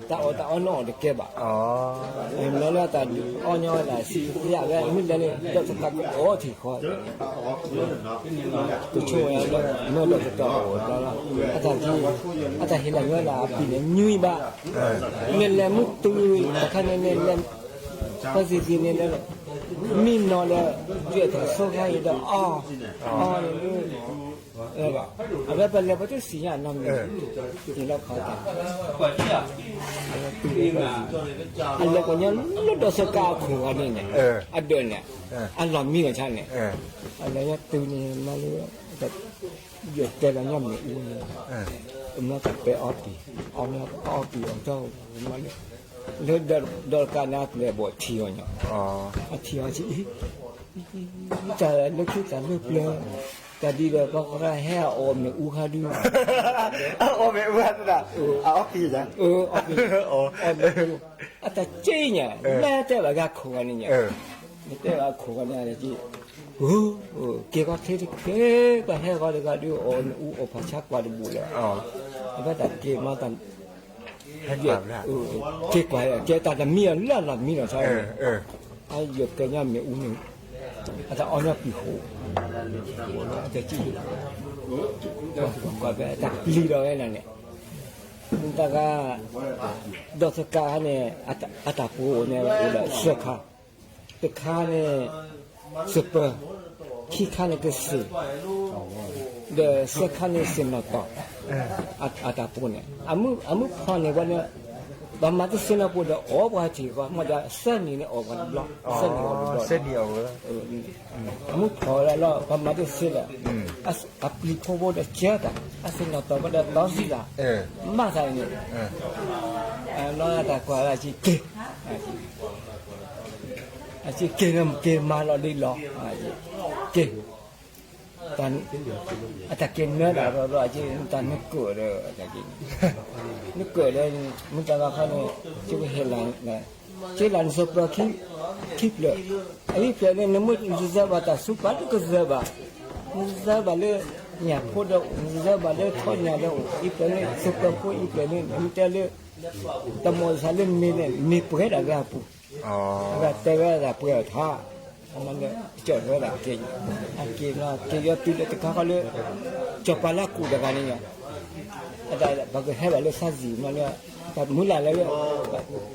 တၢ်အီၣ်တၢ်အီနီၢ်အီၣ်တကဲဘၣ်, မ့ၢ်လၢတၢ်ဒုးအီၣ်ညီဝဲဒၣ်စံးယဝဲ မ့ၢ်လဲၤန့ၣ် ဒီးသကိးကအီထံၣ်ဃီ, ကဆိၣ်ဝဲလၢ မ့ၢ်ဒီးသကိးအီၣ်ဘျီလီၤ, အတၢ်က့, အတၢ်ဟ့ၣ်လီၤညီဝဲဒၣ်အပံၤန့ၣ် ညွံဘၣ်, နလဲၤမုၢ်တုၤတခါန့ၣ်န့ၣ်လဲၤ, ပှၤစံၣ်စံၣ်န့ၣ်လၢ, မံနီၤလၢ, ယွဲၢ်ထီၣ်ဆိခါအံၤဒီးအီၣ်, အီၣ်န့ၣ်ဒုး အဝဲပလဲၤပတစံၣ်ညါနီတမံၤ, တ့ၢ်လီၤခီတၢ်, အလဲၤပှၤညီလၢဒီးသကိးအခိၣ်ဂၤန့ၣ်န့ၣ်, အဒၢးန့ၣ်, အလီၢ်မံဂၤဆါန့ၣ်, အလဲၤညါတုၤန့ၣ်မးလၢ, ယတဲလီၤညီမ့ၣ်အူန့ၣ်, အမ့ၢ်တၢ်ပဲအီပံၤ, အီပံၤအီၣ်တၢ်မးလၢ, လၢဒီးတကးန့ၣ်အပျဲၢ်ဘီၣ်ထံအီၤညီ, အထံအီၤဆံ, တၢ်လၢခံတၢ်လၢပျၢၤ, တၢ်ဒ်ဒီးပှၤကရၢဟဲအီၣ်မ့ၣ်အူခါဒုး, အီၣ်မ့ၣ်အူခါသတး, အီၣ်ပံၤ, အီၣ်မ့ၣ်အူ, အတၢ်က့ညါ, မ့ၢ်တဲဘၣ်ဂၤခိၣ်ဂၤန့ၣ်ညါ, မ့ၢ်တဲဘၣ်ခိၣ်ဂၤန့ၣ်က့, က့ၤဃီချ့တချ့, ပှၤဟဲဃီတဂၤဒုးအီၣ်မ့ၣ်အူအီၣ်ဖးဆါကွၢ်တဘူၣ်လၢ, အဝဲတၢ်က့ၤမၤတၢ် က့ၤကွၢ်, ကဲတၢ်တမံအီၤလၢအလီၢ်မံလီၤဆီ, အယွဲၢ်ကဲညီမ့ၣ်အူန့ၣ်, အတၢ်အီညီပံာ်ဃိး, အတၢ်ကံၣ်, ကွၢ်ဖဲအတၢ်ပျံၤဒီးဝဲန့ၣ်, တၢ်ဂၤ, ဒီးသကိးန့ၣ်, အတၢ်ပူၤအိၣ်န့ၣ်အိၣ်ဒီးသၢခါ, တခါန့ၣ်, စပၢၤ, ခံခါန့ၣ်ကစ့ၢ်, ဒီးသၢခါန့ၣ်စ့ၢ်နီၣ်တီၢ်, အတၢ်ပူၤန့ၣ်, အမုၢ်ဖီၣ်န့ၢ်ဝဲန့ၣ်, ပှၤမၤတသ့နီၢ်ပူၤဒီးအီၣ်ပှၤထံၣ်ဃီ မ့ၢ်ဒီးသၢနံၤန့ၣ်အီၣ်ပှၤတဘျီ, သၢနံၤအီၣ်တဘျီ, အမုၢ်ဖီၣ်ဝဲလီၤ ပှၤမၤတသ့ဒီး, အပျံၤဖိဖိဒီးကဲတၢ်, အစ့ၢ်နီၣ်တီၢ်ဝဲဒီးတီစံးတၢ်, မၤသးန့ၣ်, နီၢ်တၢ်ကွၢ်ဝဲက့ၤ, အက့ၤက့ၤမၤလီၤဒ်လီၤ, က့ၤ, အတၢ်က့ၤနၢတၢ်ဘျီဘျီ, တၢ်နကၢၣ်ဒီး, နကၢၣ်ဒီး, မ့ၢ်တၢ်ဘၣ်ခီန့ၣ်, ကဟ့ၣ်လီၤ, က့ၤလီၤနစီၤပၢၤ, ခံဖျၢၣ်, အဟံၣ်ဖျၢၣ်န့ၣ် နမ့ၢ်တစၢၤဘၣ်တၢ်ဆူပှၤတကစၢၤဘၣ်, နစၢၤဘၣ်လၢ, ညၣ်ဖိဒီးအိၣ်, နစၢၤဘၣ်လၢထီၣ်ညၣ်ဒီးအိၣ်, အံၤဖျၢၣ်န့ၣ် စီၤပၢၤဖိအံၤဖျၢၣ်န့ၣ် နမ့ၢ်တဲလၢ, တၢ်မီၢ်သးလၢမ့ၢ်န့ၣ် မ့ၢ်ပှဲၤဒၣ်ဂၤအပူၤ အဝဲတဲဝဲဒၣ်ပှဲၤအီၤထါ, ကၠီၣ်ဝဲဒၣ်က့ၤ, အက့ၤက့ၤယီၤတုၤလၢတခါဃီလၢ ကၠီၤပၤလၢအကူၣ်တဂၤန့ၣ်, အတၢ်ပှၤကဟဲဘၣ်လၢဆါစံၤမးလၢ တၢ်မုၢ်လၢ်လၢ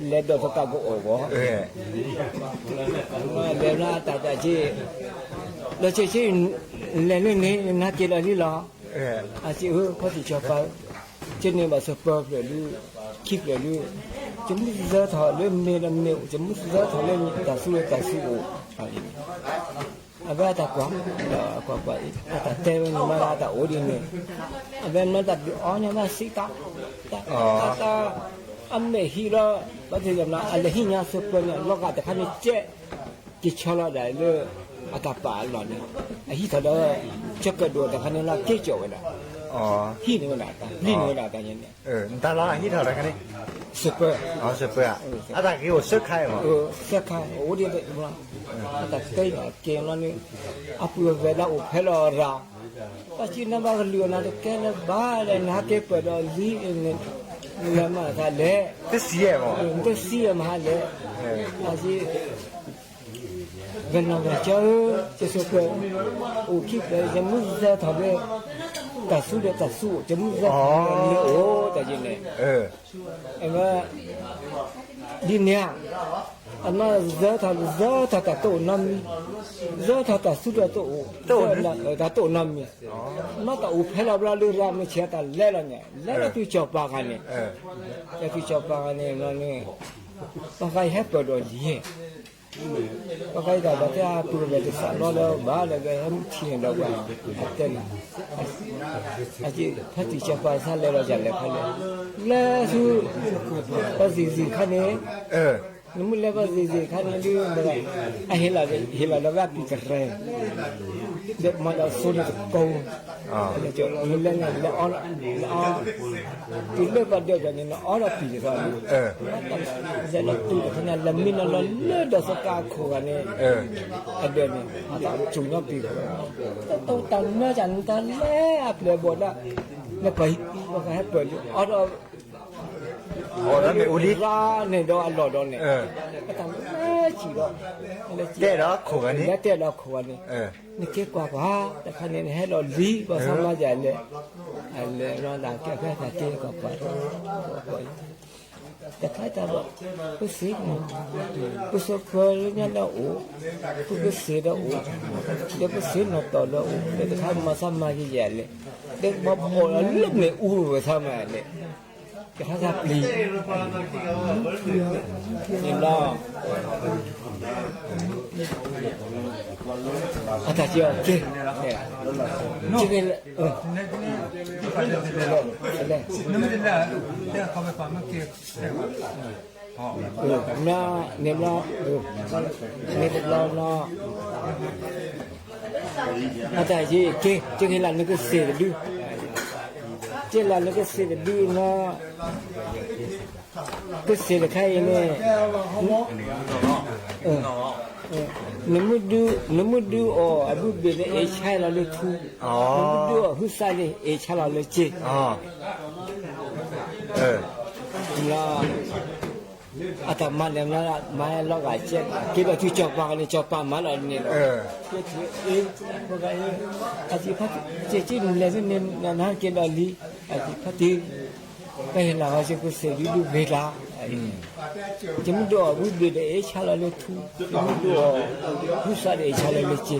လဲၤဒိးသကိးကအိၣ်ဂီၢ်, လဲၤလၢအတၢ်တၢ်က့ၤ, ဒီးဆ့ဆ့ လဲၤလၢန့ၣ် နက့ၤလီၤလံလီၤ, အစံးအၢ ဖီၣ်တံၢ်ကၠီၤပၤ ကန့ၢ်ဘၣ်စပၢၤဖျၢၣ်ဒု, ခံဖျၢၣ်ဒု, ယမုၢ်စၢထီၣ်လၢမ့ၢ်ဒီးမ့ၢ်အိၣ် ယမုၢ်စၢထီၣ်လၢတၢ်ဆူးလၢတၢ်ဆူးအိၣ်, အဝဲအတၢ်ကွၢ်, ဒီးကွၢ်ကွၢ်အံၤ အတၢ်တဲဝဲန့ၣ်မးလၢအတၢ်အိၣ်ဒ်န့ၣ်, အဝဲမ့ၢ်တၢ်ဒုးအီညါဘၣ်စံးတၢ်, တၢ်တၢ်တၢ်, အမဲာ်ဟံးလီၤ, ဘၣ်သ့ၣ်သ့ၣ်မး အလဲၤဟံးညါစပၢၤန့ၣ် လီၤဂာ်တခါန့ၣ်ကဲ ကဆီလီၤဒၣ်လၢ အတၢ်ပာ်အလီၢ်န့ၣ်, အဟံးထီၣ်ဒီး ကၠီၤကၢၣ်ဒိၣ်တခါန့ၣ်လီၤ က့ၤကၠီၣ်ဝဲဒၣ်, ဟံးန့ၢ်ဝဲဒၣ်တၢ် ပျံၤန့ၢ်ဝဲဒၣ်တၢ်ညါန့ၣ်, တၢ်လီၤဟံးထီၣ်တခါန့ၣ်, စပၢၤ, စပၢၤ, အတၢ်ဂ့ၤအိၣ်စၢခါအံၤမး, စၢခါ အိၣ်ဒ်သိး, အတၢ်တဲအံၤက့ၤလီၤန့ၣ်, အပုၢ်အဝဲၢ်လၢအိၣ်ဖဲလီၤရၤ တၢ်စံးနဘၣ်ကလုာ်အနၤတကဲလၢၤဘၣ်ဒီး နဟးက့ၤပၢၢ်ဒီးလံ, နလဲၤမၤတၢ်လဲၣ်, နတစံးယဲၢ်မဟါလဲၣ်, အစံး, ဝဲနီၢ်ဂၤကၠီဧၢ, ယစပၢၤ, အိၣ်ခံဖျၢၣ် ယမုၢ်စၢထီၣ်လၢ တၢ်ဆူးဒီးတၢ်ဆူးအိၣ် ယမုၢ်စၢထီၣ်လၢမ့ၢ်အိၣ်တၢ်ယဲၢ်န့ၣ်, အဝဲ ဒ်န့ၣ်ဧါ, အနီၢ်စၢထီၣ် စၢထီၣ်တၢ်တအိၣ်နီတမံၤ, စၢထီၣ်တၢ်ဆူးတၢ်တအိၣ်, တၢ်တအိၣ်နီတမံၤ, နီၢ်တၢ်အိၣ်ဖဲလီၤဘျီလၢရၤမုၢ်ဆ့ၣ်တၢ်လဲၤလီၤညါ, လဲၤလီၤတုၤကၠီၤပၤဂၤန့ၣ်, လဲၤတုၤကၠီၤပၤဂၤန့ၣ်န့ၣ်, ပှၤဂၤအံၤဟဲပၢၢ်ဒီးလံ, ပှၤဂၤအံၤတၢ်ဘၣ်တဲအပုၢ်ဝဲၢ်တစးလီလၢၤဘၣ်လၢ ဟဲမုၢ်ထံၣ်န့ၣ်ဒီးပှၤ, အတဲန့ၣ် ဖါတံၢ်ကၠီၤပၤစးလဲၤလီၤယၤလဲၤဖဲလဲၣ်, လဲၤဆူ ပှၤစံၣ်စံၣ်ခါန့ၣ်, နမ့ၢ်လဲၤပှၤစံၣ်စံၣ်ခါန့ၣ်ဒုး, အဟ့ၣ်လီၤဒီးဝဲအပံာ်ကရၢ, ဒီးမၤဒီးစိန့ၣ်တကိး, လဲၤန့ၣ် လဲၤအီ, လဲၤအီ, တုၤလၢပှၤဒၢးဒီးန့ၣ် နအီဒီးပံာ်တသီန့ၣ်, လဲၤလီၤတုၤတခါန့ၣ် လဲၤမံနီၤလီၤလၢဒီးသကးအခိၣ်ဂၤန့ၣ်, အဒၢးန့ၣ် အတၢ်ကၠိၣ်ညီပံာ်ခိၣ်, တၢ်တၢ်မၢစၢ်န့ၣ် တၢ်လဲအပျဲၢ်ဘီၣ်ဒၣ်, နပှၤဟဲပၢၢ်လံ အီဒီး အီဒီးမ့ၣ်အူလံ, ရၤန့ၣ်ဒီးအလီၢ်ဒီးန့ၣ်, အတၢ်လဲဆံးဒီး, တဲဒီးခိၣ်ဂၤန့ၣ်, တဲဒီးခိၣ်ဂၤန့ၣ်, နက့ၤကွၢ်ကွၢ်, တခါန့ၣ် နဟဲလီၤလံ ပှၤဆါမါယၤလဲၣ်, အလဲၤလီၤဒၣ်ကဲဖဲတၢ်က့ၤကွၢ်ကွၢ်, တခါတၢ်ဘၣ်, ပစ့, ပစပၢၤလၢညါလၢအိၣ်, ပကစ့ဒီးအိၣ်, ဒီးပစ့နီၢ်တီၢ်လၢအိၣ်, ဒီးတခါမၤဆါမါက့ၤယၤလဲၣ်, ဒီးပှၤဘီၣ်လီၤလၢမ့ၣ်အူဝဲဆါမါလဲၣ် ကဟဲသးပျံၤ, န့ၣ်လီၤ, အတၢ်က့ၤအီၤက့ၤ, က့ၤ, န့ၣ်လီၤ, န့ၣ်လီၤ, အတၢ်က့ၤက့ၤ, က့ၤက့ၤလၢနကစ့ၢ်တဒု, က့ၤလၢနကစ့ၢ်တဒုနီၤ, ကစ့ၢ်တခါအံၤန့ၣ်, နမ့ၢ်ဒုးအီၣ်အဘုဘ့ၣ်န့ၣ် အ့ၣ်ဆါလီၤလၢထူ, နမ့ၢ်ဒုးအီၣ်ဟုစးန့ၣ် အ့ၣ်ဆါလီၤလၢစ့, အတၢ်မၤန့ၣ် မၤလီၤဂာ်ကဲ, က့ၤဒီးတုၤကၠီၤပၤန့ၣ် ကၠီၤပၤမၤလီၤန့ၣ်လီၤ, အစံးဖါတံၢ်, က့ၤက့ၤနလဲၤန့ၣ် နဟဲက့ၤဒီးလံ, အစံးဖါတံၢ်, ပဟ့ၣ်လီၤဟီ ယကစ့ၢ်ဒုဒုဂ့ၤကျါ, ယမ့ၢ်ဒုးအီၣ်ဘုဘ့ၣ်ဒီးအ့ၣ်ဆါလီၤလၢထူ, ယမ့ၢ်ဒုးအီၣ်ဟုစးဒီးအ့ၣ်ဆါလီၤလၢစ့,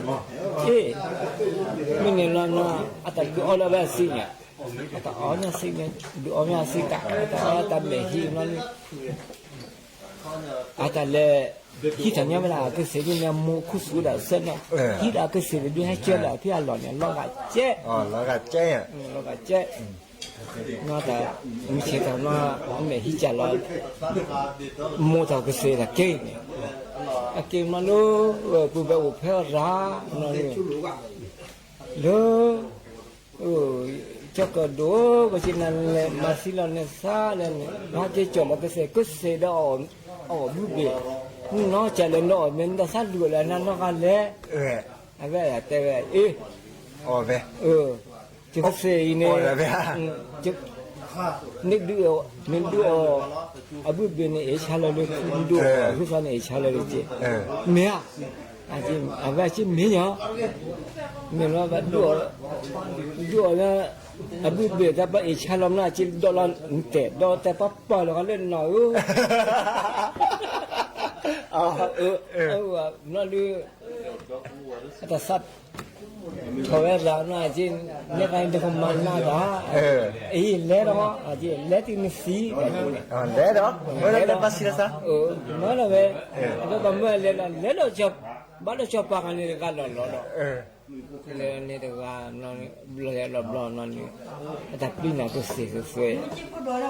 အ့ၣ်, မ့ၢ်န့ၣ်လီၤနီၤ, အတၢ်ဒုးအီလၢဘၣ်စ့ၢ်ညါ, အတၢ်အီညါစ့ၢ်န့ၣ်, ဒုးအီညါစ့ၢ်တၢ်, အတၢ်အီတၢ်မဲာ်ဟံးနီၤန့ၣ် အတၢ်လဲၤ ဟံးထီၣ်ညါဝဲဒၣ်အကစ့ၢ်ဒုန့ၣ် အမိၢ်ခူသူၣ်ဒၣ်ဆၢနီၤ, ဟံးဒၣ်အကစ့ၢ်တဒုဟဲကၢလၢအဖံအလီၢ်န့ၣ် လီၤဂာ်ကဲ, လီၤဂာ်ကဲ, လီၤဂာ်ကဲ, နီၢ်တၢ် မုၢ်ဆ့ၣ်ထီၣ်နီၤ အမဲာ်ဟံးကၢ်လီၤ, မိၢ်ထီၣ်ကစ့ၢ်တၢ်က့န့ၣ်, အက့ၤမးလၢ ပုၢ်ဝဲၢ်အိၣ်ဖဲရၤနီၤန့ၣ်, လၢ ကၠီၤကၢၣ်ဒိၣ် ပစံးနၤလဲၤမၤသံလီၤနသးလဲၣ်န့ၣ် နဟဲက့ၤကၠီၣ်လီၤကစ့ၢ် ကစ့ၢ်ဒီးအီၣ်ဘုဘ့ၣ်, နီၢ်ကၠီၣ်လဲၣ်နီၢ်အီၣ်မ့ၢ်နတၢ်သးဒုးအီၣ်လၢနနီၢ်ဂၤလဲၣ်, အဝဲတဲဝဲ အ့ၣ်, အီၣ်ဝဲ, ကစ့ၢ်အံၤန့ၣ်, က နဒုးအီၣ်, နဒုးအီၣ်, အဘုၣ်ဘ့ၣ်န့ၣ် အ့ၣ်ဆါလီၤလၢထူ, နဒုးအီၣ်အဟုသီန့ၣ် အ့ၣ်ဆါလီၤလၢက့, မ့ၢ်ဧါ, အဝဲက့မ့ၢ်ညီ, မ့ၢ်လီၤဘၣ်ဒုးအီၣ်, ဒုးအီၣ်လၢ, အဘုၣ်ဘ့ၣ်တၢ်ပှၤအ့ၣ်ဆါလီၤမနီၤ အက့ဒီးလီၤတဲာ် ဒီးတဲာ်ပှၤပာ်လီၤဃီလၢနီၢ်ဧၢ, မနီၤဒုး, အတၢ်သး ထီၣ်ဝဲသးနီၤ အက့, နဲသးန့ၣ်တကမၤနးတၢ်, အအံၤလဲၤဒီး, အက့လဲၤတုၤနသံ, လဲၤဒီး, လဲၤဒီး, မၢလီၤဝဲ, အဝဲပှၤမၢလဲၤဒီး လဲၤဒီး, ဘၣ်ဒီးကၠီၤပၤဂၤန့ၣ်တဂၤလီၤလီၤဒီး, လဲၤန့ၣ်တဂၤ, ဘျီလဲၤလီၤဘျီနီၤန့ၣ်, အတၢ်ပျံၤနၤကစ့ၢ်ကသွဲ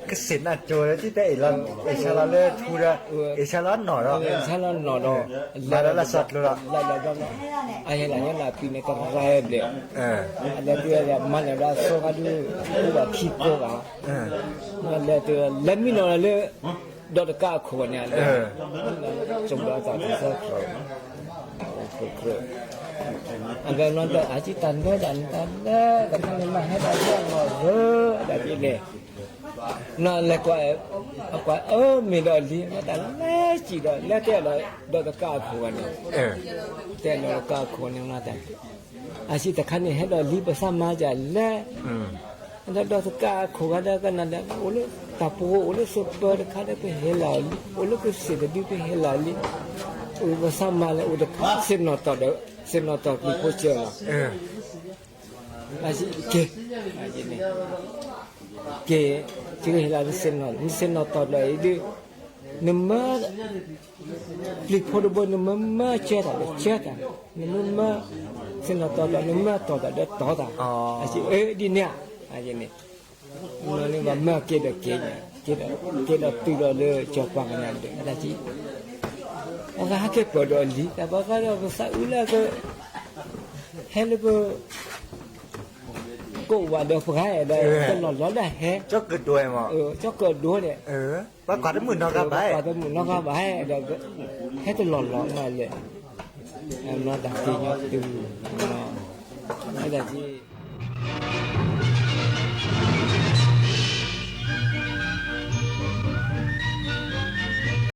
ကစ့ၢ်နၢ်ကၠိလၢ တၢ်အ့ၣ်လီၤ, အ့ၣ်ဆါလီၤလၢထူဒီး, အ့ၣ်ဆါလီၤနီၢ်ဒီး, အ့ၣ်ဆါလီၤနီၢ်ဒီး, မၤဒီးလၢစီၤကျိၤဒီး, လၢလၢ, အဟဲလၢညါလၢအပံၤန့ၣ်ကရၢဘျဲၣ်, အလဲၤတုၤဝဲဒၣ် မၤန့ၢ်ဘျီအဆိကဒု, အိၣ်ဘၣ်ခံကိးဂၤ, လဲၤတုၤ လဲၤမံနီၤလီၤလၢ, ဒီးတကးအခိၣ်န့ၣ်, ကၠိဘျီတၢ်တၢ်သၢခီ အဝဲနီၤဒီး အက့တၢ်လၢတၢ်န့ၣ်တၢ်လၢ တခါန့ၣ်မးဟဲတၢ်လၢအလီၢ်ဧၢ, ဒ်န့ၣ်, နီၤလဲၤကွၢ်, အကွၢ်အၢမ့ၢ်ဒီးလံ မ့ၢ်တၢ်လၢစံးဒီး လဲၤတဲလီၤဒီးတကးအခိၣ်ဂၤန့ၣ်, တဲလီၤတကးအခိၣ်န့ၣ်မးတၢ်, အက့တခါန့ၣ်ဟဲဒီးလံ ပသးမၤဒ်လဲၣ် ဒီးတကးအခိၣ်ဂၤဒီးကနၣ်ဒီး အိၣ်လၢတၢ်ပူၤ အိၣ်လၢစပၢၤတခါဒီးပဟဲလီၤလံ, အိၣ်လၢကစ့ၢ်တဒုပဟဲလီၤလံ, အိၣ်ပသးမၤလၢအိၣ်တခါ စ့ၢ်နီၣ်တီၢ်ဒီး, စ့ၢ်နီၣ်တီၢ်ပျံၤဖိကၢလီၤ, အက့, က့, ကဟဲလီၤ နစ့ၢ်နီၣ်တီၢ်ဒီးအံၤဒုး, နမၢ ပျံၤဖိတဘိ နမ့ၢ်မၢကၢတၢ်ဒီးကၢတၢ်, နမ့ၢ်မၢ, စ့ၢ်နီၣ်တီၢ်ဒီး နမၢတီၢ်တၢ်ဒီးတီၢ်တၢ်, အက့အဒ်န့ၣ်ဧါ, အက့န့ၣ်, မ့ၢ်မၢက့ၤဒီးက့ၤ, က့ၤဒီးတုၤဒီးလၢကၠီၤပၤကနၣ်ဒီး အတၢ်က့, အဂၤဟဲက့ၤပၢၢ်ဒီးလံ တၢ်ပှၤဂၤဒီးပသးအုးလၢက ဟဲလၢပ ကိးဝဲဒီးပှၤဒီး တလီၢ်လီၤဒၣ်ဟဲ, ကၠီကၢၣ်ဒိၣ်န့ၣ်, ပှၤကွၢ်တမုာ်နီတဂၤဘၣ်, ပှၤတမုာ်နီတဂၤဘၣ်ဒီး ဟဲတလီၢ်လီၤမးလဲၣ်, မ့ၢ်တၢ်က့ၤညီတုၤ, မ့ၢ်တၢ်က့ၤ